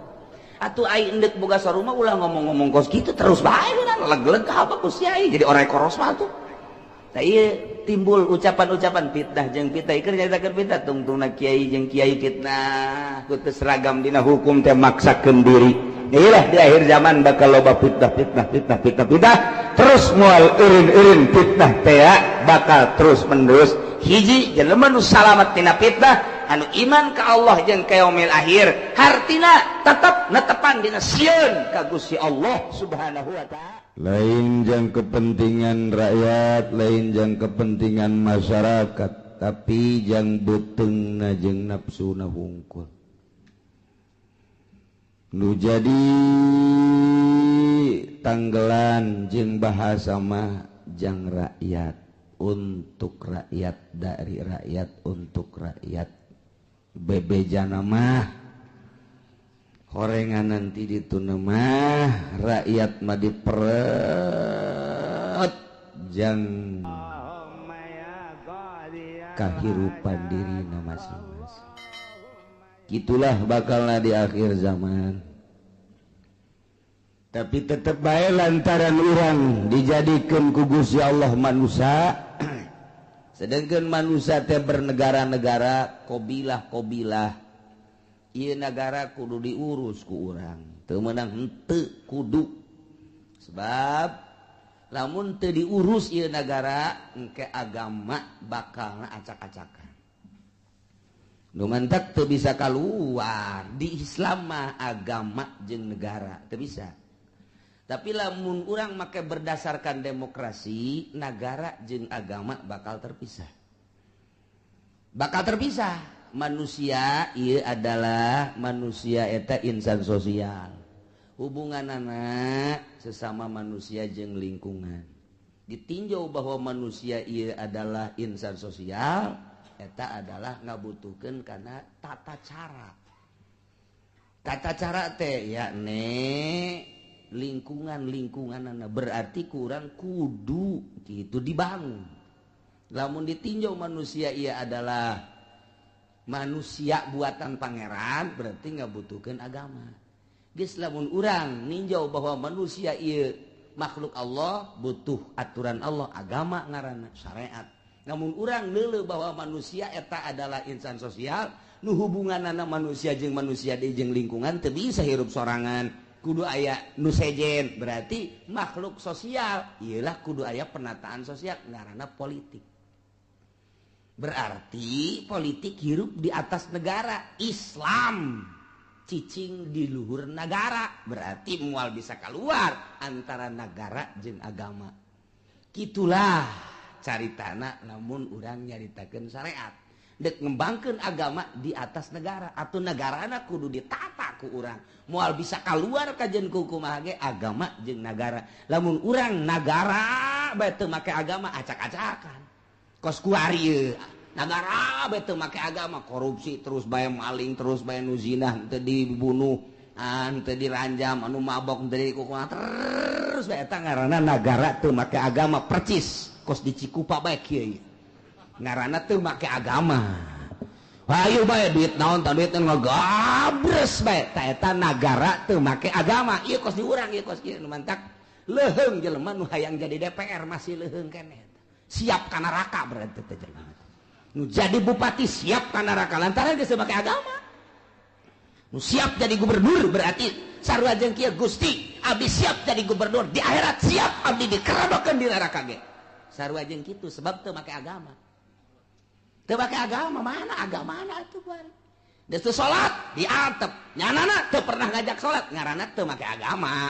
Atuh ai endek boga showroom mah ulah ngomong-ngomong kos kitu terus bae leg-leg apa ku kiai jadi orang koros mah tuh. Nah ieu timbul ucapan-ucapan fitnah jeung fitnah ieu nyaritakeun fitnah tungtungna kiai jeung kiai fitnah ku teu seragam dina hukum teh maksakeun diri. Iyalah di akhir zaman bakal loba fitnah fitnah fitnah fitnah fitnah terus moal eureun-eureun fitnah teh bakal terus menerus. Hiji jelema nu salamet tina fitnah anu iman ka Allah jeung ka yaumil akhir, hartina tetep netepan dina sieun ka Gusti Allah Subhanahu wa taala. Lain jang kepentingan rakyat, lain jang kepentingan masyarakat, tapi jang beuteungna jeung nafsuna hungkul. Nu jadi tanggelan jeung bahasa mah jang rakyat, untuk rakyat, dari rakyat, untuk rakyat. Bebejana mah horengan nanti dituna mah rakyat mah diperet jang kahirupan dirina masing-masing. Itulah bakalna di akhir zaman. Tapi tetep bae lantaran urang dijadikeun ku Gusti Allah manusia, sedangkan manusia teh bernegara-negara, kobilah-kobilah. Ieu nagara kudu diurus ku urang, teu meunang henteu kudu. Sebab lamun teu diurus ieu nagara, engke agama bakalna acak-acakan. Nu mantak teu bisa kaluar di Islam mah agama jeung negara teu bisa. Tapi lamun urang make berdasarkan demokrasi, negara jeung agama bakal terpisah. Bakal terpisah. Manusia ieu adalah manusia eta insan sosial. Hubunganana sesama manusia jeung lingkungan. Ditinjau bahwa manusia ieu adalah insan sosial, eta adalah ngabutuhkeun kana tata cara. Tata cara teh yakni lingkungan-lingkunganana, berarti kurang kudu gitu dibangun. Lamun ditinjau manusia ia adalah manusia buatan pangeran, berarti ngabutuhkeun agama. Geus lamun urang ninjau bahwa manusia ieu makhluk Allah, butuh aturan Allah, agama ngaranna syariat. Namun urang neuleuh bahwa manusia eta adalah insan sosial, nu hubunganana manusia jeung manusia deui jeung lingkungan teu bisa hirup sorangan. Kudu aya nu sejen, berarti makhluk sosial iyalah kudu aya penataan sosial ngaranna politik. Berarti politik hirup di atas negara Islam, cicing di luhur negara, berarti mual bisa keluar antara negara jeung agama. Kitulah caritana lamun urang nyaritakeun syariat. Dek ngembangkeun agama di atas negara atau negarana kudu ditata ku urang. Moal bisa keluar kajen ku kumaha ge agama jeung nagara. Lamun urang nagara bae teu make agama acak-acakan. Kos kuari ieu nagara bae teu make agama, korupsi terus bae, maling terus bae, nu zina teu dibunuh, teu diranjam, anu mabok teu dikukumaha terus bae, eta ngaranna nagara teu make agama percis kos di Cikupa bae kieu. Ngaranna teu make agama. Hayu bae duit naon tah duit ngagabres bae, ta eta nagara teu make agama. Ieu kos di urang, ieu kos kieu nu mantak leuheung jelema nu hayang jadi DPR masih leuheung keneh. Siap ka neraka berarti teh jelema. Nu jadi bupati siap ka neraka lantaran geus teu make agama. Nu siap jadi gubernur berarti sarua jeung kieu, Gusti abdi siap jadi gubernur di akhirat, siap abdi dikerodokeun di neraka ge. Sarua jeung kitu sebab teu make agama. Teu make agama, mana agamana atuh bari. Geus teu salat diantep, nyanana teu pernah ngajak salat, ngaranna teu make agama.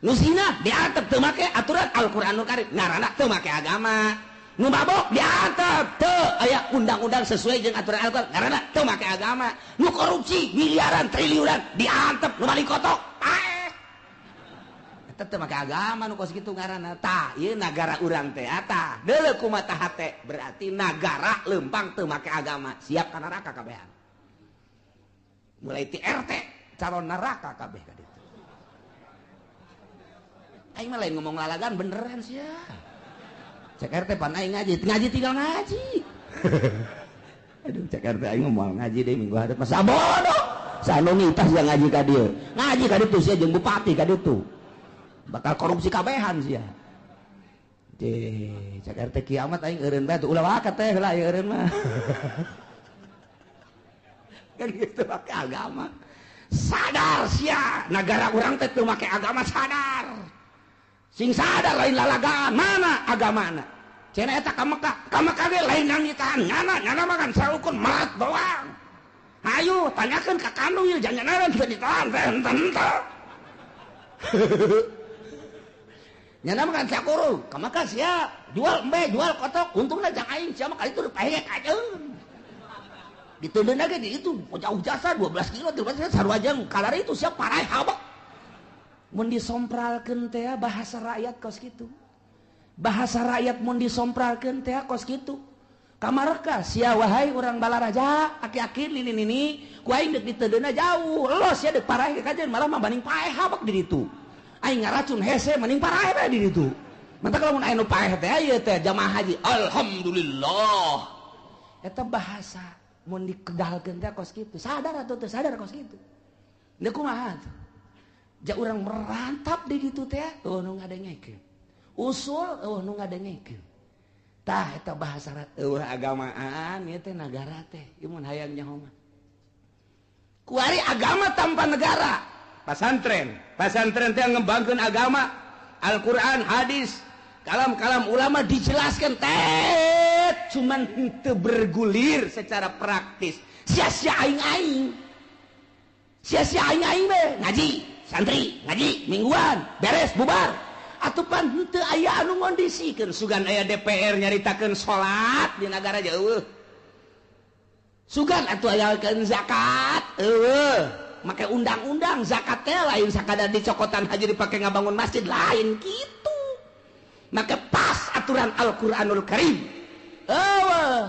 Nu zina diantep teu make aturan Al-Qur'anul Karim, ngaranna teu make agama. Nu mabok diantep teu aya undang-undang sesuai jeung aturan Al-Qur'an, ngaranna teu make agama. Nu korupsi miliaran triliunan diantep, nu maling kotok paeh. Eta teu make agama nu kos kitu ngaranna. Tah ieu nagara urang teh tah deuleu kumaha hate, berarti nagara leumpang teu make agama, siap ka neraka kabehan. Mulai ti RT calon neraka kabeh ka ditu. Aing mah lain ngomong lalagan beneran sia. Cek RT pan aing ngaji, ngaji tinggal ngaji. Aduh cek RT aing mah moal ngaji deui minggu hadap masa bodoh. Sanu ngitas yang ngaji ka dieu. Ngaji ka ditu sia jeung bupati ka ditu. Bakal korupsi kabehan sia. Cek cek RT kiamat aing eureun bae ulah wakat teh heula ieu eureun mah. Kan gitu make agama. Sadar sia, nagara urang teh teu make agama sadar. Sing sadar lain lalagaan, mana agamana? Cenah eta ka Mekah, ka Mekah ge lain nangitahan, nyana nyana mah kan saukur merat doang. Hayu tanyakeun ka kanu ieu jangan-jangan teu ditahan teh henteu. Nyana mah kan sakuru, ka Mekah sia jual embe, jual kotok, untungna jang aing sia mah kali itu paeh kajeun. Diteundeun ge di itu jauh jasa 12 kilo, 13 kilo sarua jeung kalari itu sia paraeh habek. Mun disompralkeun teh bahasa rakyat kos kitu. Bahasa rakyat mun disompralkeun teh kos kitu. Kamareka sia wahai urang Balaraja, aki-aki nini-nini, ku aing deuk diteundeunna jauh. Los sia deuk paraeh ka kajeun malah mah banding paeh habek di ditu. Aing ngaracun hese mending paraeh bae di ditu. Mantak lamun aya nu paeh teh ieu teh jamaah haji. Alhamdulillah. Eta bahasa mun dikedalkeun teh kos kitu. Sadar atuh teu sadar kos kitu. Deuk kumaha tuh? Ja urang merantap di ditu teh, eueuh nu ngadengekeun. Usul eueuh nu ngadengekeun. Tah eta bahasa eueuh agamaan ieu teh nagara teh, ieu mun hayang nyaho mah. Kuari agama tanpa negara. Pasantren, pasantren teh ngembangkeun agama, Al-Qur'an, hadis, kalam-kalam ulama dijelaskan teh cuman henteu bergulir secara praktis. Sia-sia aing-aing. Sia-sia aing-aing be ngaji. Santri ngaji mingguan beres bubar. Atuh pan henteu aya anu ngondisikeun sugan aya DPR nyaritakeun salat di nagara jauh. Sugan atuh ayakeun zakat eueuh. Make undang-undang zakat teh lain sakadar dicokotan haji dipake ngabangun masjid lain kitu. Make pas aturan Al-Qur'anul Karim. Eueuh.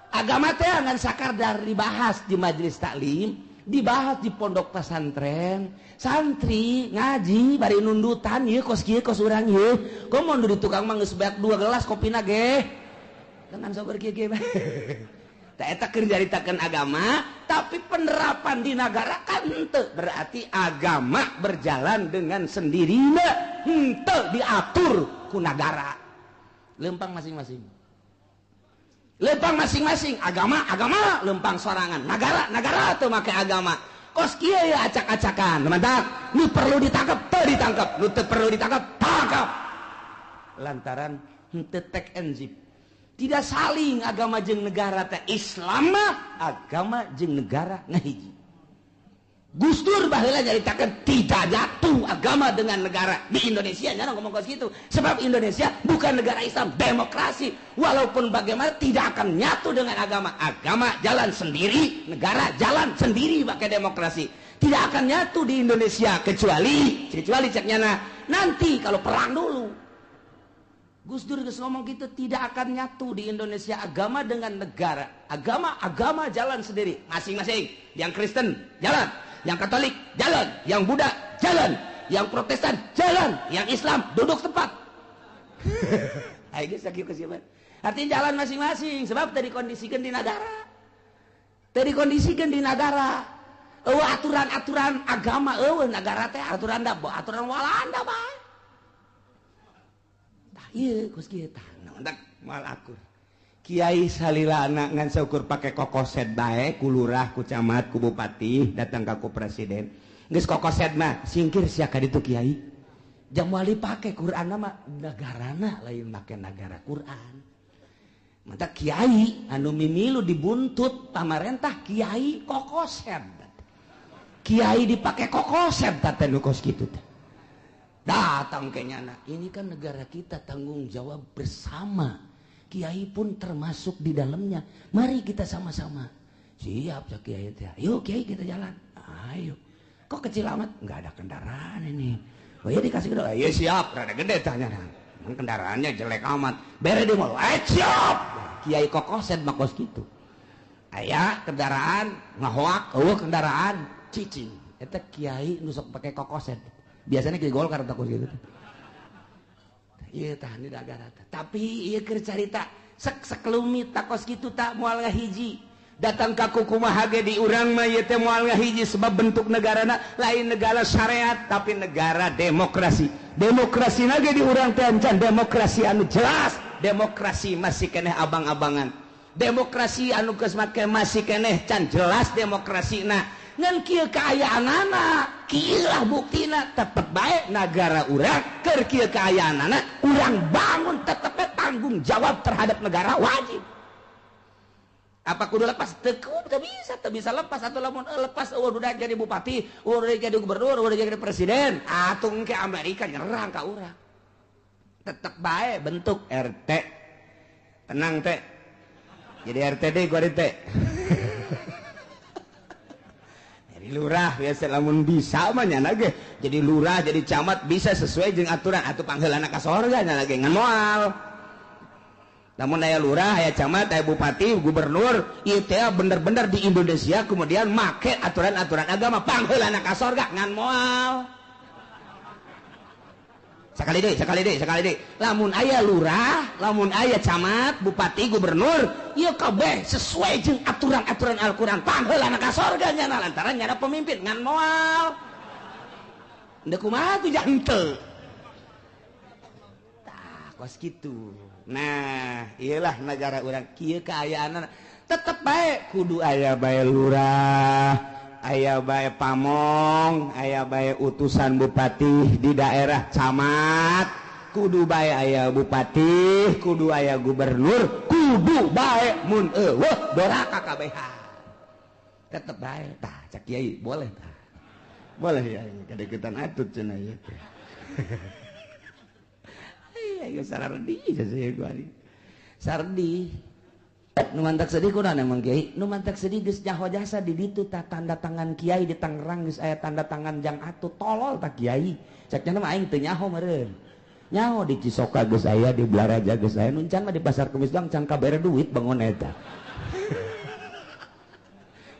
Agama teh ngan sakadar dibahas di majelis taklim, dibahas di pondok pesantren, santri ngaji bari nundutan ieu kos kieu kos urang ieu. Komo di tukang mah geus beak 2 gelas kopina ge. Dengan sabar kieu kieu. Tah eta keur nyaritakeun agama, tapi penerapan di nagara kan henteu. Berarti agama berjalan dengan sendirinya, henteu diatur ku nagara. Lempang masing-masing. Lempang masing-masing, agama agama lempang sorangan, nagara nagara teu make agama. Kos kieu ya acak-acakan, mantap. Nu perlu ditangkap teu ditangkap, nu teu perlu ditangkap tangkap. Lantaran henteu tek enzip. Tidak saling agama jeung negara teh. Islam mah agama jeung negara ngahiji. Gus Dur baheula nyaritakeun tidak jatuh agama dengan negara di Indonesia, nya ngomong kos kitu. Sebab Indonesia bukan negara Islam, demokrasi. Walaupun bagaimana tidak akan nyatu dengan agama. Agama jalan sendiri, negara jalan sendiri pakai demokrasi. Tidak akan nyatu di Indonesia kecuali cek nyana nanti kalau perang dulu. Gus Dur geus ngomong gitu, tidak akan nyatu di Indonesia agama dengan negara. Agama jalan sendiri, masing-masing. Yang Kristen jalan, yang Katolik jalan, yang Buddha jalan, yang Protestan jalan, yang Islam duduk tempat. Ayo geus sakieu kesieuman. Artinya jalan masing-masing sebab teu dikondisikeun di nagara. Teu dikondisikeun di nagara. Eueuh aturan-aturan agama eueuh nagara teh aturan da aturan Walanda bae. Iya, kos kieu tah naon moal akur. Kiai salilana ngan saukur pake kokoset bae ku lurah, ku camat, ku bupati, datang ka ku presiden. Geus kokoset mah singkir sia ka ditu kiai. Jam moal dipake Qur'anna mah nagarana lain make nagara Qur'an. Mata kiai anu mimilu dibuntut pamarentah kiai kokoset. Kiai dipake kokoset teh nu kos kitu teh. Datang ke nyana, ini kan negara kita, tanggung jawab bersama. Kiai pun termasuk di dalamnya. Mari kita sama-sama. Siap ya kiai teh. Ayo kiai kita jalan. Ayo. Kok kecil amat? Enggak ada kendaraan ini. Oh iya dikasih gede. Iya siap, rada gede tanya. Emang kendaraannya jelek amat. Bere di mall. Eh siap. Kiai kokoset mah kos kitu. Aya kendaraan ngahoak, eueuh kendaraan cicing. Eta kiai nu sok pake kokoset. Biasanya ke Golkar takut gitu. Iya tahan di nagara. Tapi iya keur carita sek sekelumit takos kitu tak moal ngahiji. Datang ka kumaha ge di urang mah ieu teh moal ngahiji sebab bentuk negarana lain negara syariat tapi negara demokrasi. Demokrasi na ge di urang teh encan demokrasi anu jelas, demokrasi masih keneh abang-abangan. Demokrasi anu geus make masih keneh can jelas demokrasina. Ngan kieu kaayaanana, kieu lah buktina tetep bae nagara urang keur kieu kaayaanana urang bangun tetep tanggung jawab terhadap negara wajib. Apa kudu lepas? Teu bisa, teu bisa lepas atuh lamun lepas eueuh udah jadi bupati, eueuh udah jadi gubernur, eueuh udah jadi presiden, atuh engke Amerika nyerang ka urang. Tetep bae bentuk RT. Tenang teh. Jadi RT deui gua teh. Jadi lurah biasa lamun bisa mah nya ge. Jadi lurah, jadi camat bisa sesuai jeung aturan atuh pangheulana ka sorga nya ge ngan moal. Namun aya lurah, aya camat, aya bupati, gubernur, ieu teh bener-bener di Indonesia kemudian make aturan-aturan agama pangheulana ka sorga ngan moal. Sekali deui. Lamun aya lurah, lamun aya camat, bupati, gubernur, ieu kabeh sesuai jeung aturan-aturan Al-Qur'an. Pangheulana ka sorga nya lantaran nyana pemimpin ngan moal. Ndeu kumaha tuh henteu. Tah kos kitu. Nah, iyalah negara urang kieu kaayaanna tetep bae kudu aya bae lurah, aya bae pamong, aya bae utusan bupati di daerah camat, kudu bae aya bupati, kudu aya gubernur, kudu bae mun eueuh doraka kabehan. Tetep bae tah cak kiai boleh tah. Boleh ya kadeketan atut cenah ieu teh. Iya, sardi saya gua. Sardi. Nu mantak sedih kunaon emang kiai? Nu mantak sedih geus nyaho jasa di ditu tah tanda tangan kiai di Tangerang geus aya tanda tangan jang atut tolol tah kiai. Cek nya mah aing teu nyaho meureun. Nyaho di Cisoka geus aya, di Blaraja geus aya, nu can mah di Pasar Kemis doang can kabere duit bangun eta.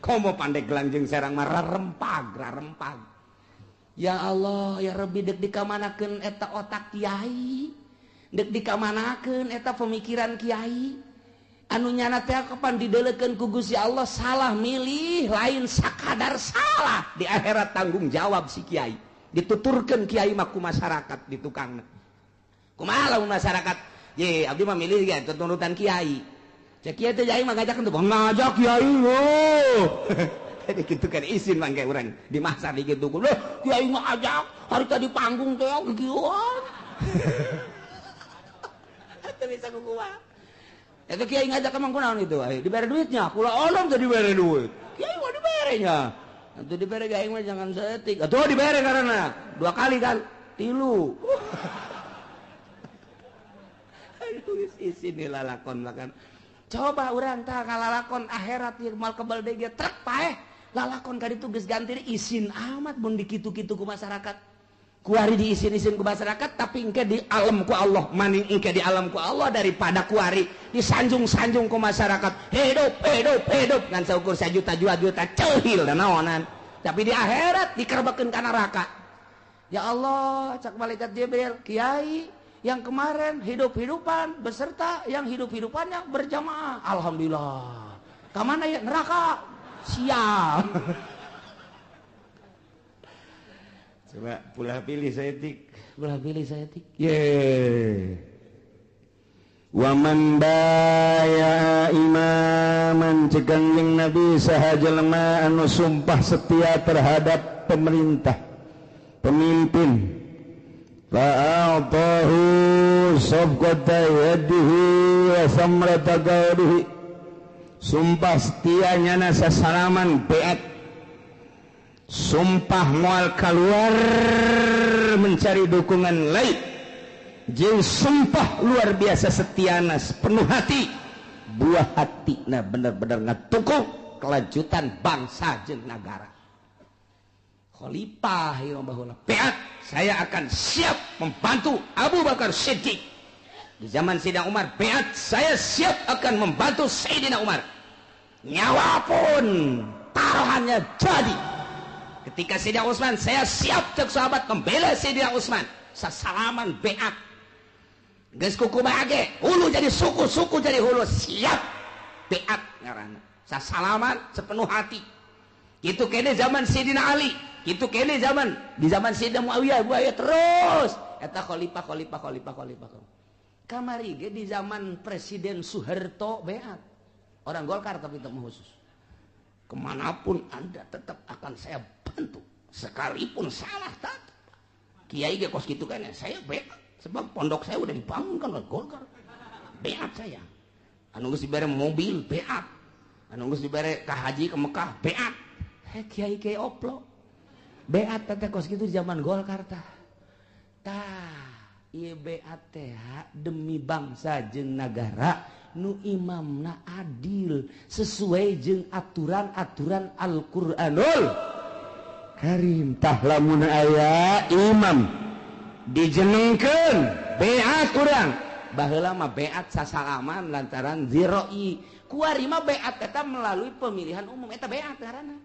Komo Pandeglang jeung Serang mah rarempag, rarempag. Ya Allah, ya Rabbi deuk dikamanakeun eta otak kiai. Dek dikamanakeun eta pemikiran kiai. Anu nyana teh kapan didelekeun ku Gusti Allah salah milih lain sakadar salah di akhirat tanggung jawab si kiai. Dituturkeun kiai mah ku masyarakat di tukangna. Kumaha lamun masyarakat? Ye, abdi mah milih ge tuturutan kiai. Cek kiai teh aing mah ngajakeun teh ngajak kiai oh. Jadi kitu kan isin mangke urang di masar di kitu. Loh, kiai mah ajak hari tadi panggung teh kieuan. Teu bisa ku kumaha. Eta kiai ngajak emang kunaon itu? Ayo dibere duitnya. Kula onom teh dibere duit. Kiai mah diberenya. Atuh dibere ge aing mah jangan saeutik. Atuh dibere karena dua kali kan tilu. Aduh isin lalakon makan. Coba urang tah ngalalakon akhirat ieu mal kebal deui ge trek paeh. Lalakon ka ditu geus ganti isin amat mun dikitu-kitu ku masyarakat. Kuari diisin-isin ku masyarakat tapi engke di alam ku Allah, maning engke di alam ku Allah daripada kuari disanjung-sanjung ku masyarakat. Hidup, hidup, hidup ngan saukur sajuta dua juta ceuhil dan naonan. Tapi di akhirat dikerbekeun ka neraka. Ya Allah, cak malaikat Jibril, kiai yang kemarin hidup-hidupan beserta yang hidup-hidupannya berjamaah. Alhamdulillah. Ka mana ya neraka? Sial. Coba pulah pilih saeutik, pulah pilih saeutik. Ye. Wa man baya imaman ceuk Kangjeng Nabi saha jelema anu sumpah setia terhadap pemerintah, pemimpin. Fa'atahu safqata yadihi wa samrata qawlihi. Sumpah setia nyana sasalaman beat. Sumpah mual keluar mencari dukungan lain. Jeung sumpah luar biasa setiana penuh hati. Buah hati nah bener-bener ngatukung kelanjutan bangsa jeung nagara. Khalifah ieu baheula beat, saya akan siap membantu Abu Bakar Siddiq. Di zaman Sayyidina Umar beat, saya siap akan membantu Sayyidina Umar. Nyawa pun taruhannya jadi. Ketika Sayyidina Utsman, saya siap cek sahabat membela Sayyidina Utsman. Sasalaman beat. Geus kukumaha ge, hulu jadi suku, suku jadi hulu, siap beat ngaranna. Sasalaman sepenuh hati. Kitu kene zaman Sayyidina Ali, kitu kene zaman di zaman Sayyidina Muawiyah, Muawiyah terus eta khalifah khalifah khalifah khalifah. Kamari ge di zaman Presiden Soeharto beat. Orang Golkar tapi itu khusus. Kemanapun Anda tetap akan saya bantu. Sekalipun salah tetap. Kiai ge kos kitu kan saya beat. Sebab pondok saya udah dibangunkan oleh Golkar. Beat saya. Anu geus dibere mobil beat. Anu geus dibere ka haji ke Mekah beat. Heh kiai kiai oplo. Beat teh kos kitu zaman Golkar tah. Tah, ieu beat teh demi bangsa jeung nagara nu imamna adil sesuai jeung aturan-aturan Al-Qur'anul Karim. Tah lamun aya imam dijenengkeun beat urang. Baheula mah beat sasalaman lantaran ziroi. Kuari mah beat eta melalui pemilihan umum eta beat ngaranna.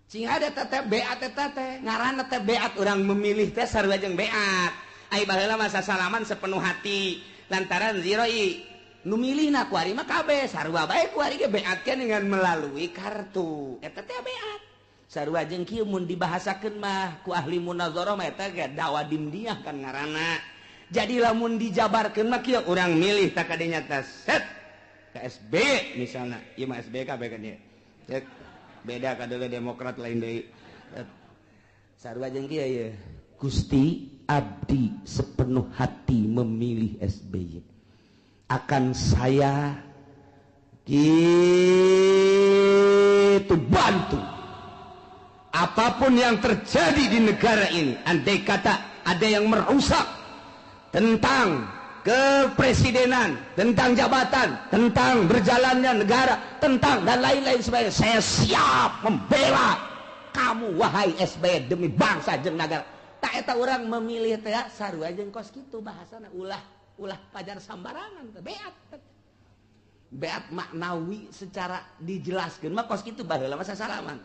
Cing ada teh beat eta teh ngaranna teh beat urang memilih teh sarua jeung beat. Ai baheula mah sasalaman sepenuh hati lantaran ziroi. Nu milihna kuari mah kabeh sarua bae kuari ge beatkeun dengan melalui kartu. Eta teh beat. Sarua jeung kieu mun dibahasakeun mah ku ahli munazarah mah eta ge dawa dimdiah kan ngaranna. Jadi lamun dijabarkeun mah kieu urang milih tak kadinya teh set KSB misalna, ieu mah SB kabeh kan ieu. Cek beda kadeuleu Demokrat lain deui. Sarua jeung kieu ieu. Gusti abdi sepenuh hati memilih SBY. Akan saya gitu bantu. Apapun yang terjadi di negara ini, andai kata ada yang merusak tentang kepresidenan, tentang jabatan, tentang berjalannya negara, tentang dan lain-lain sebagainya, saya siap membela kamu wahai SBY demi bangsa jeung negara. Tak eta orang memilih teh sarua jeung kos kitu bahasana, ulah ulah pajar sambarangan teh beat. Beat maknawi secara dijelaskeun mah kos kitu baheula mah sasalaman.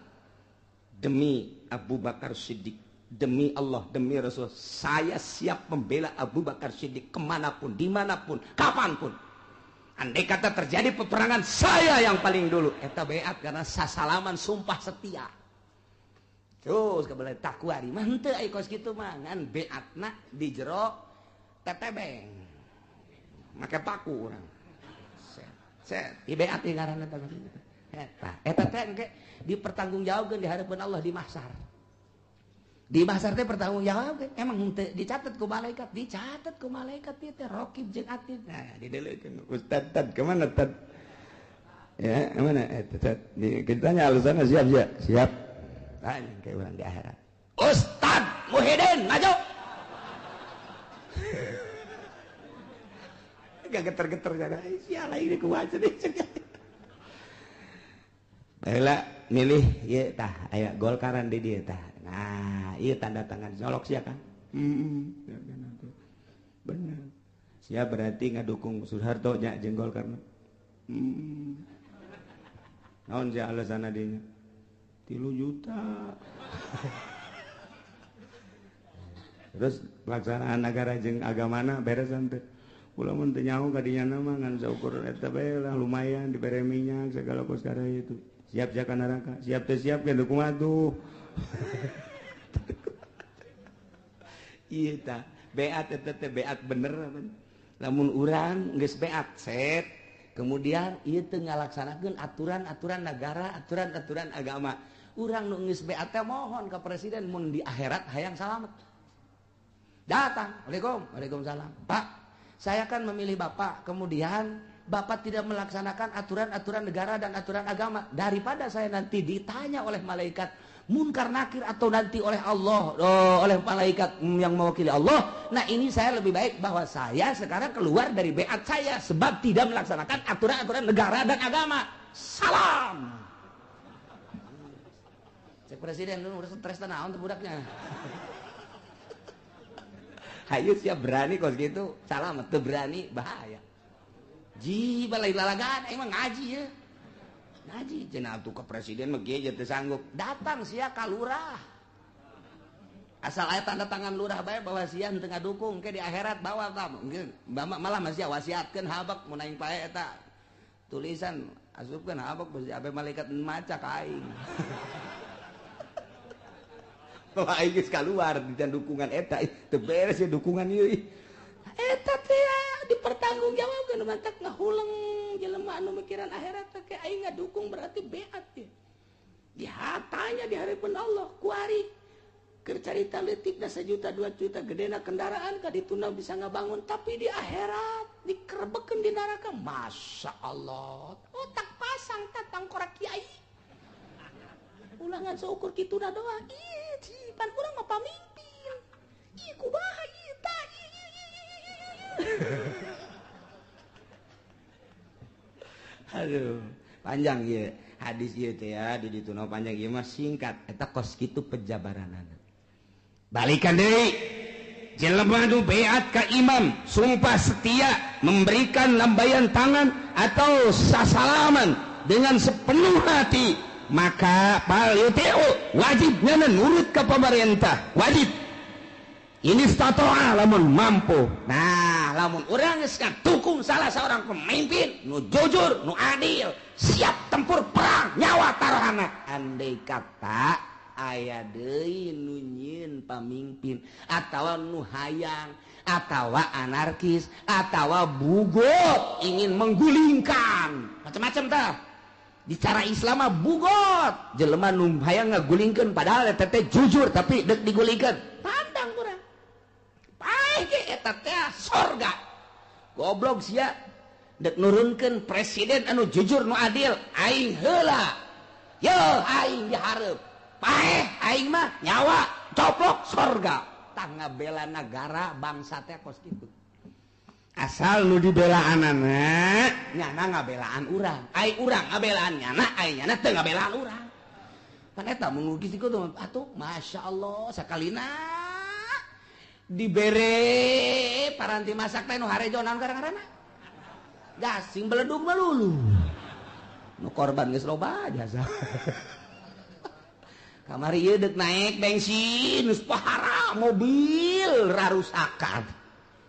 Demi Abu Bakar Siddiq, demi Allah, demi Rasul, saya siap membela Abu Bakar Siddiq kemanapun, dimanapun, kapanpun. Andai kata terjadi peperangan, saya yang paling dulu. Eta beat karena sasalaman sumpah setia. Terus kebelah takwari mah henteu ai kos kitu mah ngan beatna di jero tetebeng. Make paku urang. Set, set, di beat ieu ngaranna teh. Eta, eta teh engke dipertanggungjawabkeun di hadapan Allah di mahsyar. Di mahsyar teh pertanggungjawabkeun, emang henteu dicatat ku malaikat, dicatat ku malaikat ieu teh raqib jeung atid. Nah, dideulekeun Ustad tad kemana tad? Ya, mana eta tad? Ditanya alasanna siap siap. Siap. Tanya ke urang di akhirat. Ustad Muhyiddin maju. Gak geter-geter kana. Sia lain kumaha cenah. Baheula milih ieu tah aya Golkaran di dieu tah. Nah, ieu tanda tangan nyolok sia kan? Heeh. Bener. Sia berarti ngadukung Soeharto nya jeung Golkar. Heeh. Naon sia alasanna dinya? 3 juta. Terus pelaksanaan negara jeung agamana beres teu? Ulah mun teu nyaho ka dinya mah ngan saukur eta bae lah lumayan dibere minyak segala kos kada itu. Siap siap neraka, siap teh siap ke kumaha tuh. Ieu tah beat eta teh beat bener lamun urang geus beat set kemudian ieu teu ngalaksanakeun aturan-aturan negara, aturan-aturan agama. Urang nu geus beat teh mohon ka presiden mun di akhirat hayang salamet. Datang, Waalaikum, waalaikumsalam. Pak, saya kan memilih Bapak, kemudian Bapak tidak melaksanakan aturan-aturan negara dan aturan agama. Daripada saya nanti ditanya oleh malaikat munkar nakir atau nanti oleh Allah, oh, oleh malaikat yang mewakili Allah. Nah ini saya lebih baik bahwa saya sekarang keluar dari beat saya sebab tidak melaksanakan aturan-aturan negara dan agama. Salam. Cek presiden lu udah stres naon tuh budaknya. Hayu siap berani kos gitu. Salam teu berani bahaya. Ji balai lalagan emang ngaji ya. Ngaji cenah atuh ke presiden mah ge teu sanggup. Datang sia ka lurah. Asal aya tanda tangan lurah bae bahwa sia henteu ngadukung ke di akhirat bawa tah. Malah mah sia wasiatkeun habak mun aing pae eta tulisan asupkeun habak bisi abe malaikat maca ka aing. Bahwa aing geus kaluar di dukungan eta teu beres ya dukungan ieu. Eta teh dipertanggungjawabkeun mantak ngahuleng jelema anu mikiran akhirat teh aing ngadukung berarti beat teh. Dihatanya di hadapan Allah kuari keur carita leutikna 1 juta 2 juta gedena kendaraan ka dituna bisa ngabangun tapi di akhirat dikerebekeun di neraka. Masya Allah, otak pasang tatang korak kiai. Ulah ngan seukur kituna doang. Ih, pan urang mah pamimpin. Ih, kumaha ieu tah? Aduh, panjang ieu hadis ieu teh ya, di ditu panjang ieu mah singkat. Eta kos kitu pejabaranana. Balikan deui. Jelema nu beat ka imam, sumpah setia, memberikan lambaian tangan atau sasalaman dengan sepenuh hati, maka pal-yutiu wajibnya nurut ke pemerintah, wajib. Ini statoa lamun mampu. Nah, lamun urang geus dukung salah seorang pemimpin nu jujur, nu adil, siap tempur perang nyawa taruhana. Andai kata aya deui nu nyieun pamimpin atawa nu hayang atawa anarkis atawa bugot ingin menggulingkan macam-macam tah. Di cara Islam mah bugot jelema nu hayang ngagulingkeun padahal eta teh jujur tapi deuk digulingkeun. Pandang urang. Paeh ge eta teh sorga. Goblok sia deuk nurunkeun presiden anu jujur nu adil aing heula. Yo aing dihareup. Paeh aing mah nyawa coplok sorga. Tah ngabela negara bangsa teh kos kitu. Asal nu dibelaanana nyana ngabelaan urang. Ai urang ngabelaan nyana, ai nyana teu ngabelaan urang. Pan eta mun kitu atuh masyaallah sakalina dibere paranti masak teh nu harejo naon gara-garana. Gasing beledug melulu. Nu korban geus loba jasa. Kamari ieu deuk naik bensin geus pahara mobil rarusakan.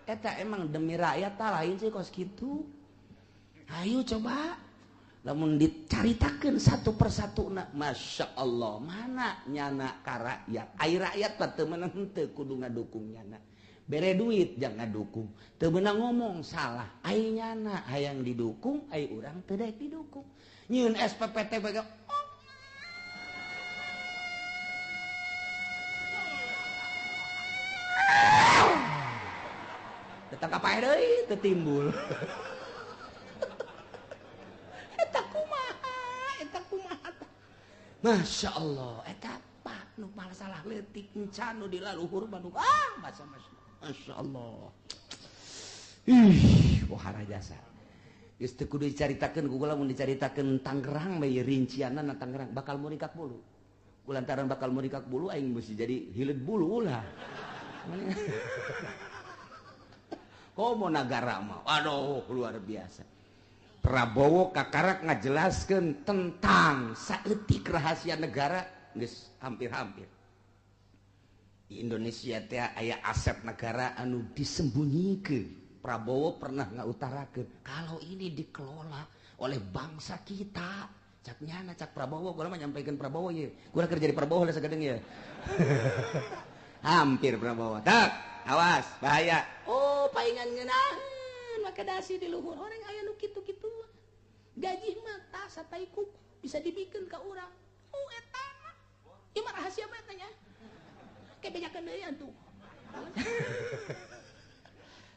Eta emang demi rakyat tak lain sih kos kitu. Ayo coba lamun dicaritakeun satu persatu na, Masya Allah mana nyana ka rakyat. Ai rakyat mah teu meunang henteu kudu ngadukung nyana. Bere duit jangan ngadukung. Teu meunang ngomong salah. Ai nyana hayang didukung, ai urang teu daek didukung. Nyieun SPPT bae tetangga paeh deui teu timbul. Eta kumaha, eta kumaha. Masya Allah, eta pak nu masalah leutik encan nu di laluhur mah nu ah masa Masya Allah. Ih, wahara jasa. Geus teu kudu dicaritakeun ku kula mun dicaritakeun Tangerang bae rincianna na Tangerang bakal murikak bulu. Kulantaran bakal murikak bulu aing mesti jadi hileud bulu ulah. Komo nagara mah, aduh luar biasa. Prabowo kakarak ngajelaskeun tentang saeutik rahasia negara geus hampir-hampir. Di Indonesia teh aya aset negara anu disembunyikeun. Prabowo pernah ngautarakeun kalau ini dikelola oleh bangsa kita. Cak nyana cak Prabowo, gua mah nyampaikan Prabowo ye. Gua kerja di Prabowo lah sagedeung ye. Hampir Prabowo. Tak, awas bahaya. Oh, paingan ngeunaheun make dasi di luhur orang aya nu kitu-kitu. Gaji mah tah satai kuku bisa dibikeun ka urang. Oh eta mah. Ieu mah rahasia mah eta nya. Ke bejakeun deui atuh.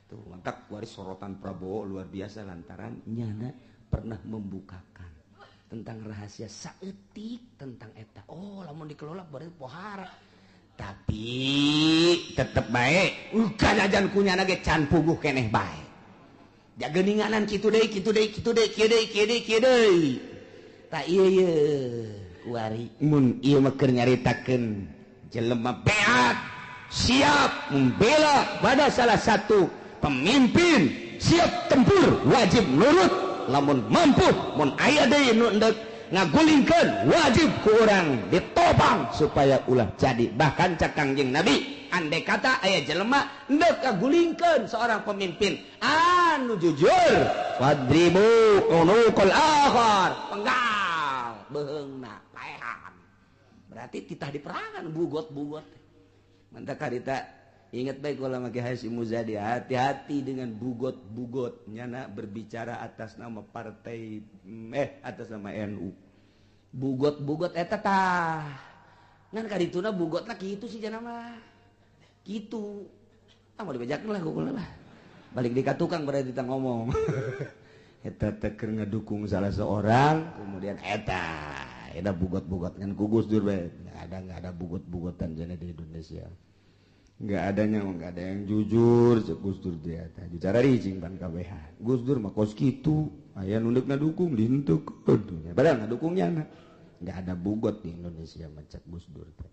Tuh mantap waris sorotan Prabowo luar biasa lantaran nyana pernah membukakan tentang rahasia saeutik tentang eta. Oh, lamun dikelola berarti pohara. Tapi tetep baik kanajan kunyana ge can puguh keneh bae. Jageninganan kitu deui kitu deui kitu deui kieu deui kieu deui kieu deui. Ta ieu ye kuari mun ieu mah keur nyaritakeun jelema beat siap membela pada salah satu pemimpin, siap tempur wajib nurut lamun mampu mun aya deui nu endek ngagulingkeun wajib ku urang ditopang supaya ulah jadi. Bahkan cak Kangjeng Nabi andai kata aya jelema endek ngagulingkeun seorang pemimpin anu jujur fadribu unuqal akhar penggal beheungna paehan. Berarti titah diperangan bugot-bugot. Mantap karita ingat baik kalau make Hasyim Muzadi, hati-hati dengan bugot-bugot nyana berbicara atas nama partai atas nama NU. Bugot-bugot eta tah. Ngan kadituna bugotna kitu sih jana mah. Kitu. Ah mau dibejakeun lah kula lah. Balik di ka tukang berarti kita ngomong. Eta teh keur ngedukung salah seorang, kemudian eta eta bugot-bugot ngan ku Gus Dur bae. Enggak ada bugot-bugotan jana di Indonesia. Nggak adanya, nggak ada yang jujur, Gus Dur dia tadi cara ricing pan KBH. Gus Dur mah kos kitu, aya nu deuk ngadukung dihentekeun. Padahal ngadukungnya na. Nggak ada bugot di Indonesia macak Gus Dur teh.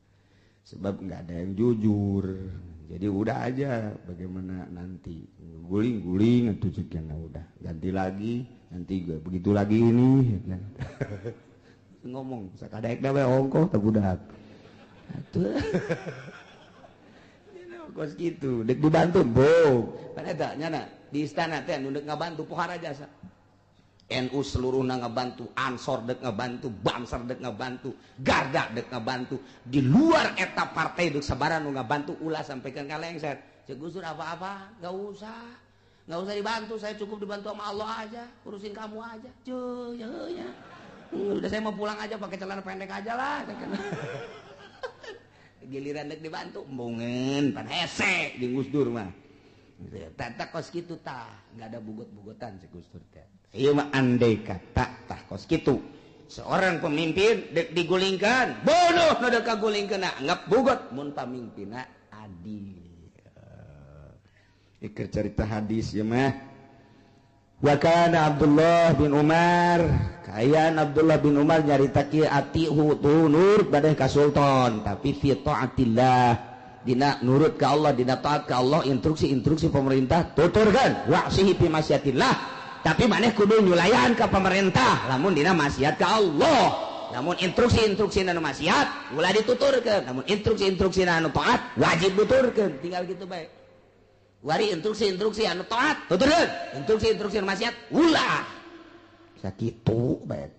Sebab nggak ada yang jujur. Jadi udah aja bagaimana nanti guling-guling atuh ceukna udah. Ganti lagi, nanti begitu lagi ini. Ngomong sakadaek we ongkoh teh budak. Atuh. Kos gitu, dek dibantu, bo. Pan eta nyana di istana teh nu deuk ngabantu pohara jasa. NU seluruhna ngabantu, Ansor dek ngabantu, Banser dek ngabantu, Garda dek ngabantu. Di luar eta partai dek sabaran nu ngabantu ulah sampaikan ka lengser. Cek Gus Dur apa-apa, enggak usah. Enggak usah dibantu, saya cukup dibantu sama Allah aja, urusin kamu aja. Cuy, ya. Udah saya mau pulang aja pakai celana pendek aja lah. Giliran dek dibantu embungeun pan hese jeung Gus Dur mah. Tata kos kitu tah, enggak ada bugot-bugotan si Gus Dur teh. Ieu mah andai kata tah kos kitu. Seorang pemimpin dek digulingkan, bunuh nu dek kagulingkeun, anggap bugot mun pamimpinna adil. Iker cerita hadis ya mah. Wa kana Abdullah bin Umar, kaayaan Abdullah bin Umar nyarita kieu atihu nurut badai ka sultan, tapi fi taatillah, dina nurut ka Allah, dina taat ka Allah, instruksi-instruksi pemerintah tuturkeun, wa'sihi fi masyatillah, tapi maneh kudu nyulayan ka pemerintah lamun dina maksiat ka Allah. Namun instruksi-instruksi anu maksiat ulah dituturkeun, namun instruksi-instruksi anu taat wajib tuturkeun, tinggal gitu bae. Wari instruksi-instruksi anu taat tuturkeun, instruksi-instruksi anu maksiat ulah. Sakitu bae.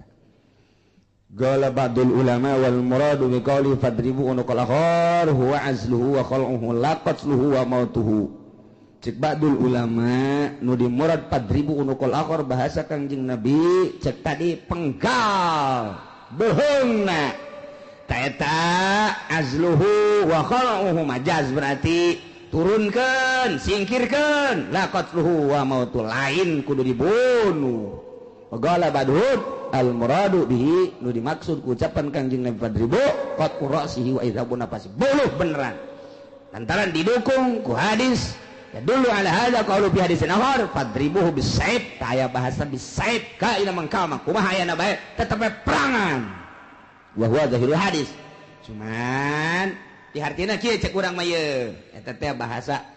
Qala ba'dul ulama wal muradu bi qawli fadribu unuqal akhar huwa azluhu wa khal'uhu la qatluhu wa mautuhu. Cek ba'dul ulama nu dimurad fadribu unuqal akhar bahasa Kangjeng Nabi cek tadi penggal beuheungna ta eta azluhu wa khal'uhu majaz berarti turunkan, singkirkan, la qatluhu wa mautu lain kudu dibunuh. Qala ba'dhum al muradu bihi nu dimaksud ucapan Kangjeng Nabi fadribu qat'u ra'sihi wa idhabu nafsi, bunuh beneran. Lantaran didukung ku hadis ya dulu ala hadza qaulu fi hadisin akhar fadribuhu bisaif, aya bahasa bisaif kaina mangkama kumaha ayana bae tetep perangan. Wa huwa zahirul hadis. Cuman dihartina kieu cek urang mah ieu eta teh bahasa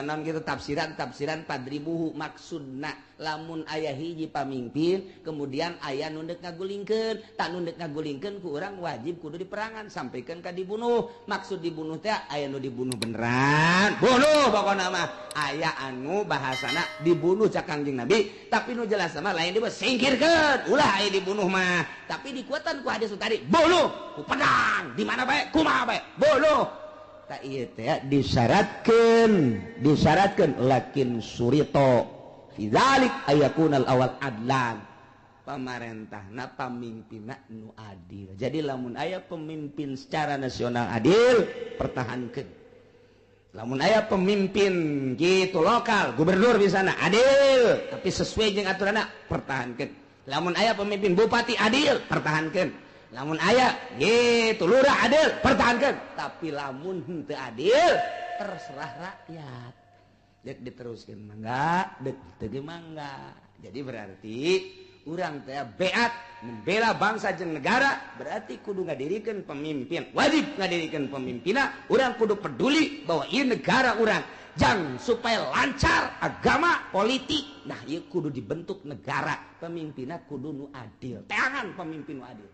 non gitu tafsiran fadribuhu maksudna lamun aya hiji pamimpin kemudian aya nu deuk ngagulingkeun, tak nu deuk ngagulingkeun ku urang wajib kudu diperangan sampikeun ka dibunuh. Maksud dibunuh teh aya nu dibunuh beneran, bunuh pokona mah. Aya anu bahasana dibunuh cak Kangjeng Nabi, tapi nu jelas mah lain dibunuh singkirkeun, ulah aya dibunuh mah. Tapi dikuatan ku hadis tadi, bunuh ku pedang di mana bae kumaha bae bunuh. Tak ieu teh disyaratkeun lakin surito fi dzalik ayakunal awal adlan, pamarentahna pamimpinna nu adil. Jadi lamun aya pemimpin secara nasional adil, pertahankeun. Lamun aya pemimpin gitu lokal, gubernur di sana adil, tapi sesuai jeung aturanna, pertahankeun. Lamun aya pemimpin bupati adil, pertahankeun. Lamun aya gitu lurah adil, pertahankan. Tapi lamun henteu adil, terserah rakyat. Dek diteruskeun mangga, dek teu mangga. Jadi berarti urang teh beat membela bangsa jeung negara, berarti kudu ngadirikeun pemimpin. Wajib ngadirikeun pemimpinna, urang kudu peduli bahwa ieu negara urang. Jang supaya lancar agama politik. Nah, ieu kudu dibentuk negara, pemimpinna kudu nu adil. Teangan pemimpin nu adil.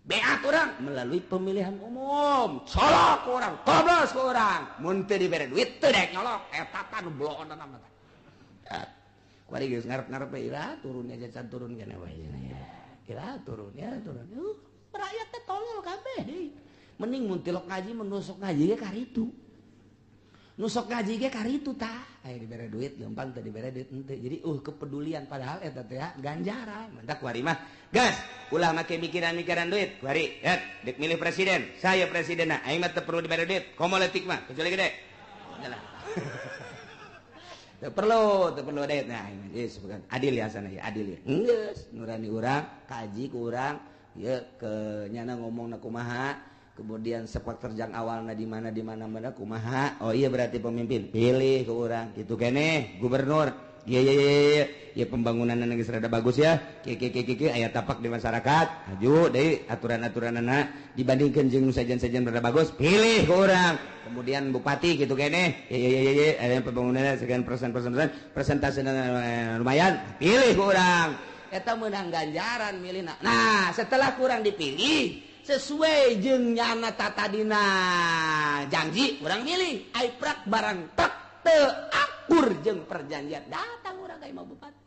Beat orang melalui pemilihan umum, colok orang, toblos orang, mun teu dibere duit teu dek nyolok, eta tah nu bloon mah tah. Kuari geus ngarep-ngarep we ira turunnya jajan turun kana wae. Ira turun ya turun. Rakyat teh tolol kabeh deui. Mending mun tilok ngaji mun nusok ngaji ge karitu. Nusok ngaji ge karitu tah. Aya dibere duit gampang teu dibere duit henteu. Jadi kepedulian padahal eta teh ganjaran. Mantak kuari mah gas ulah make mikiran-mikiran duit. Kuari ya dek milih presiden, saya presidenna, aing mah teu perlu dibere duit. Komo leutik mah kecuali gede. Jalan. Teu perlu duit. Nah, geus adil ya sana ya, adil ya. Geus nurani urang, kaji ku urang, ieu ke nyana ngomongna kumaha. Kemudian sepak terjang awalna di mana mana kumaha. Oh iya berarti pemimpin pilih ke urang gitu kene gubernur. Iya iya iya ya pembangunan geus rada bagus ya. Kieu kieu kieu aya tapak di masyarakat. Maju deui aturan-aturanna dibandingkeun jeung nu sajen-sajen rada bagus, pilih ke urang. Kemudian bupati gitu kene. Iya iya iya aya pembangunan sekian persen persentase lumayan, pilih ke urang. Eta meunang ganjaran milihna. Nah, setelah kurang dipilih sesuai jeung nyana tatadina janji urang milih ai prak barang tek teu akur jeung perjanjian datang urang ka imah bupati.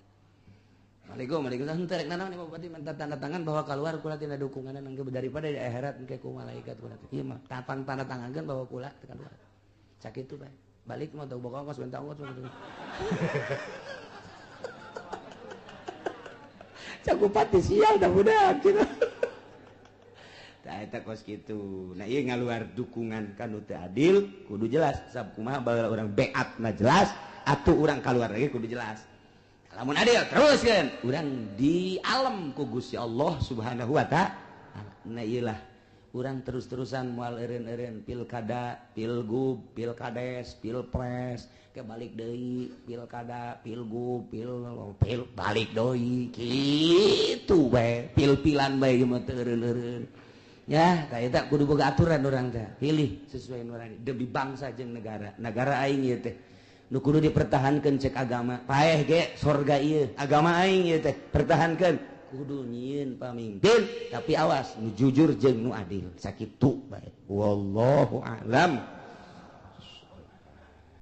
Waalaikumsalam waalaikumsalam henteu rek nanaon imah bupati minta tanda tangan bahwa keluar kula tina dukunganna engke daripada di akhirat engke ku malaikat kula teh. Ieu mah tapang tanda tangankeun bahwa kula teu keluar. Sakitu bae. Balik mah teu boga ongkos bentang ongkos. Cak bupati sial dah budak gitu. Tah eta kos kitu. Nah ieu ngaluar dukungan ka nu teu adil kudu jelas. Sab kumaha baheula urang beatna jelas atuh urang kaluar lagi kudu jelas. Lamun adil terus kan urang di alam ku Gusti Allah Subhanahu wa Ta'ala. Nah, iyalah urang terus-terusan moal eureun-eureun pilkada, pilgub, pilkades, pilpres, ke balik deui pilkada, pilgub, pil, pil balik deui kitu bae, pil-pilan bae ieu mah teu eureun-eureun. Ya, ka eta kudu boga aturan urang teh. Pilih sesuai nurani demi bangsa jeung negara. Negara aing ieu teh nu kudu dipertahankan cek agama. Paeh ge sorga ieu, agama aing ieu teh pertahankan. Kudu nyieun pamimpin, tapi awas nu jujur jeung nu adil. Sakitu bae. Wallahu a'lam.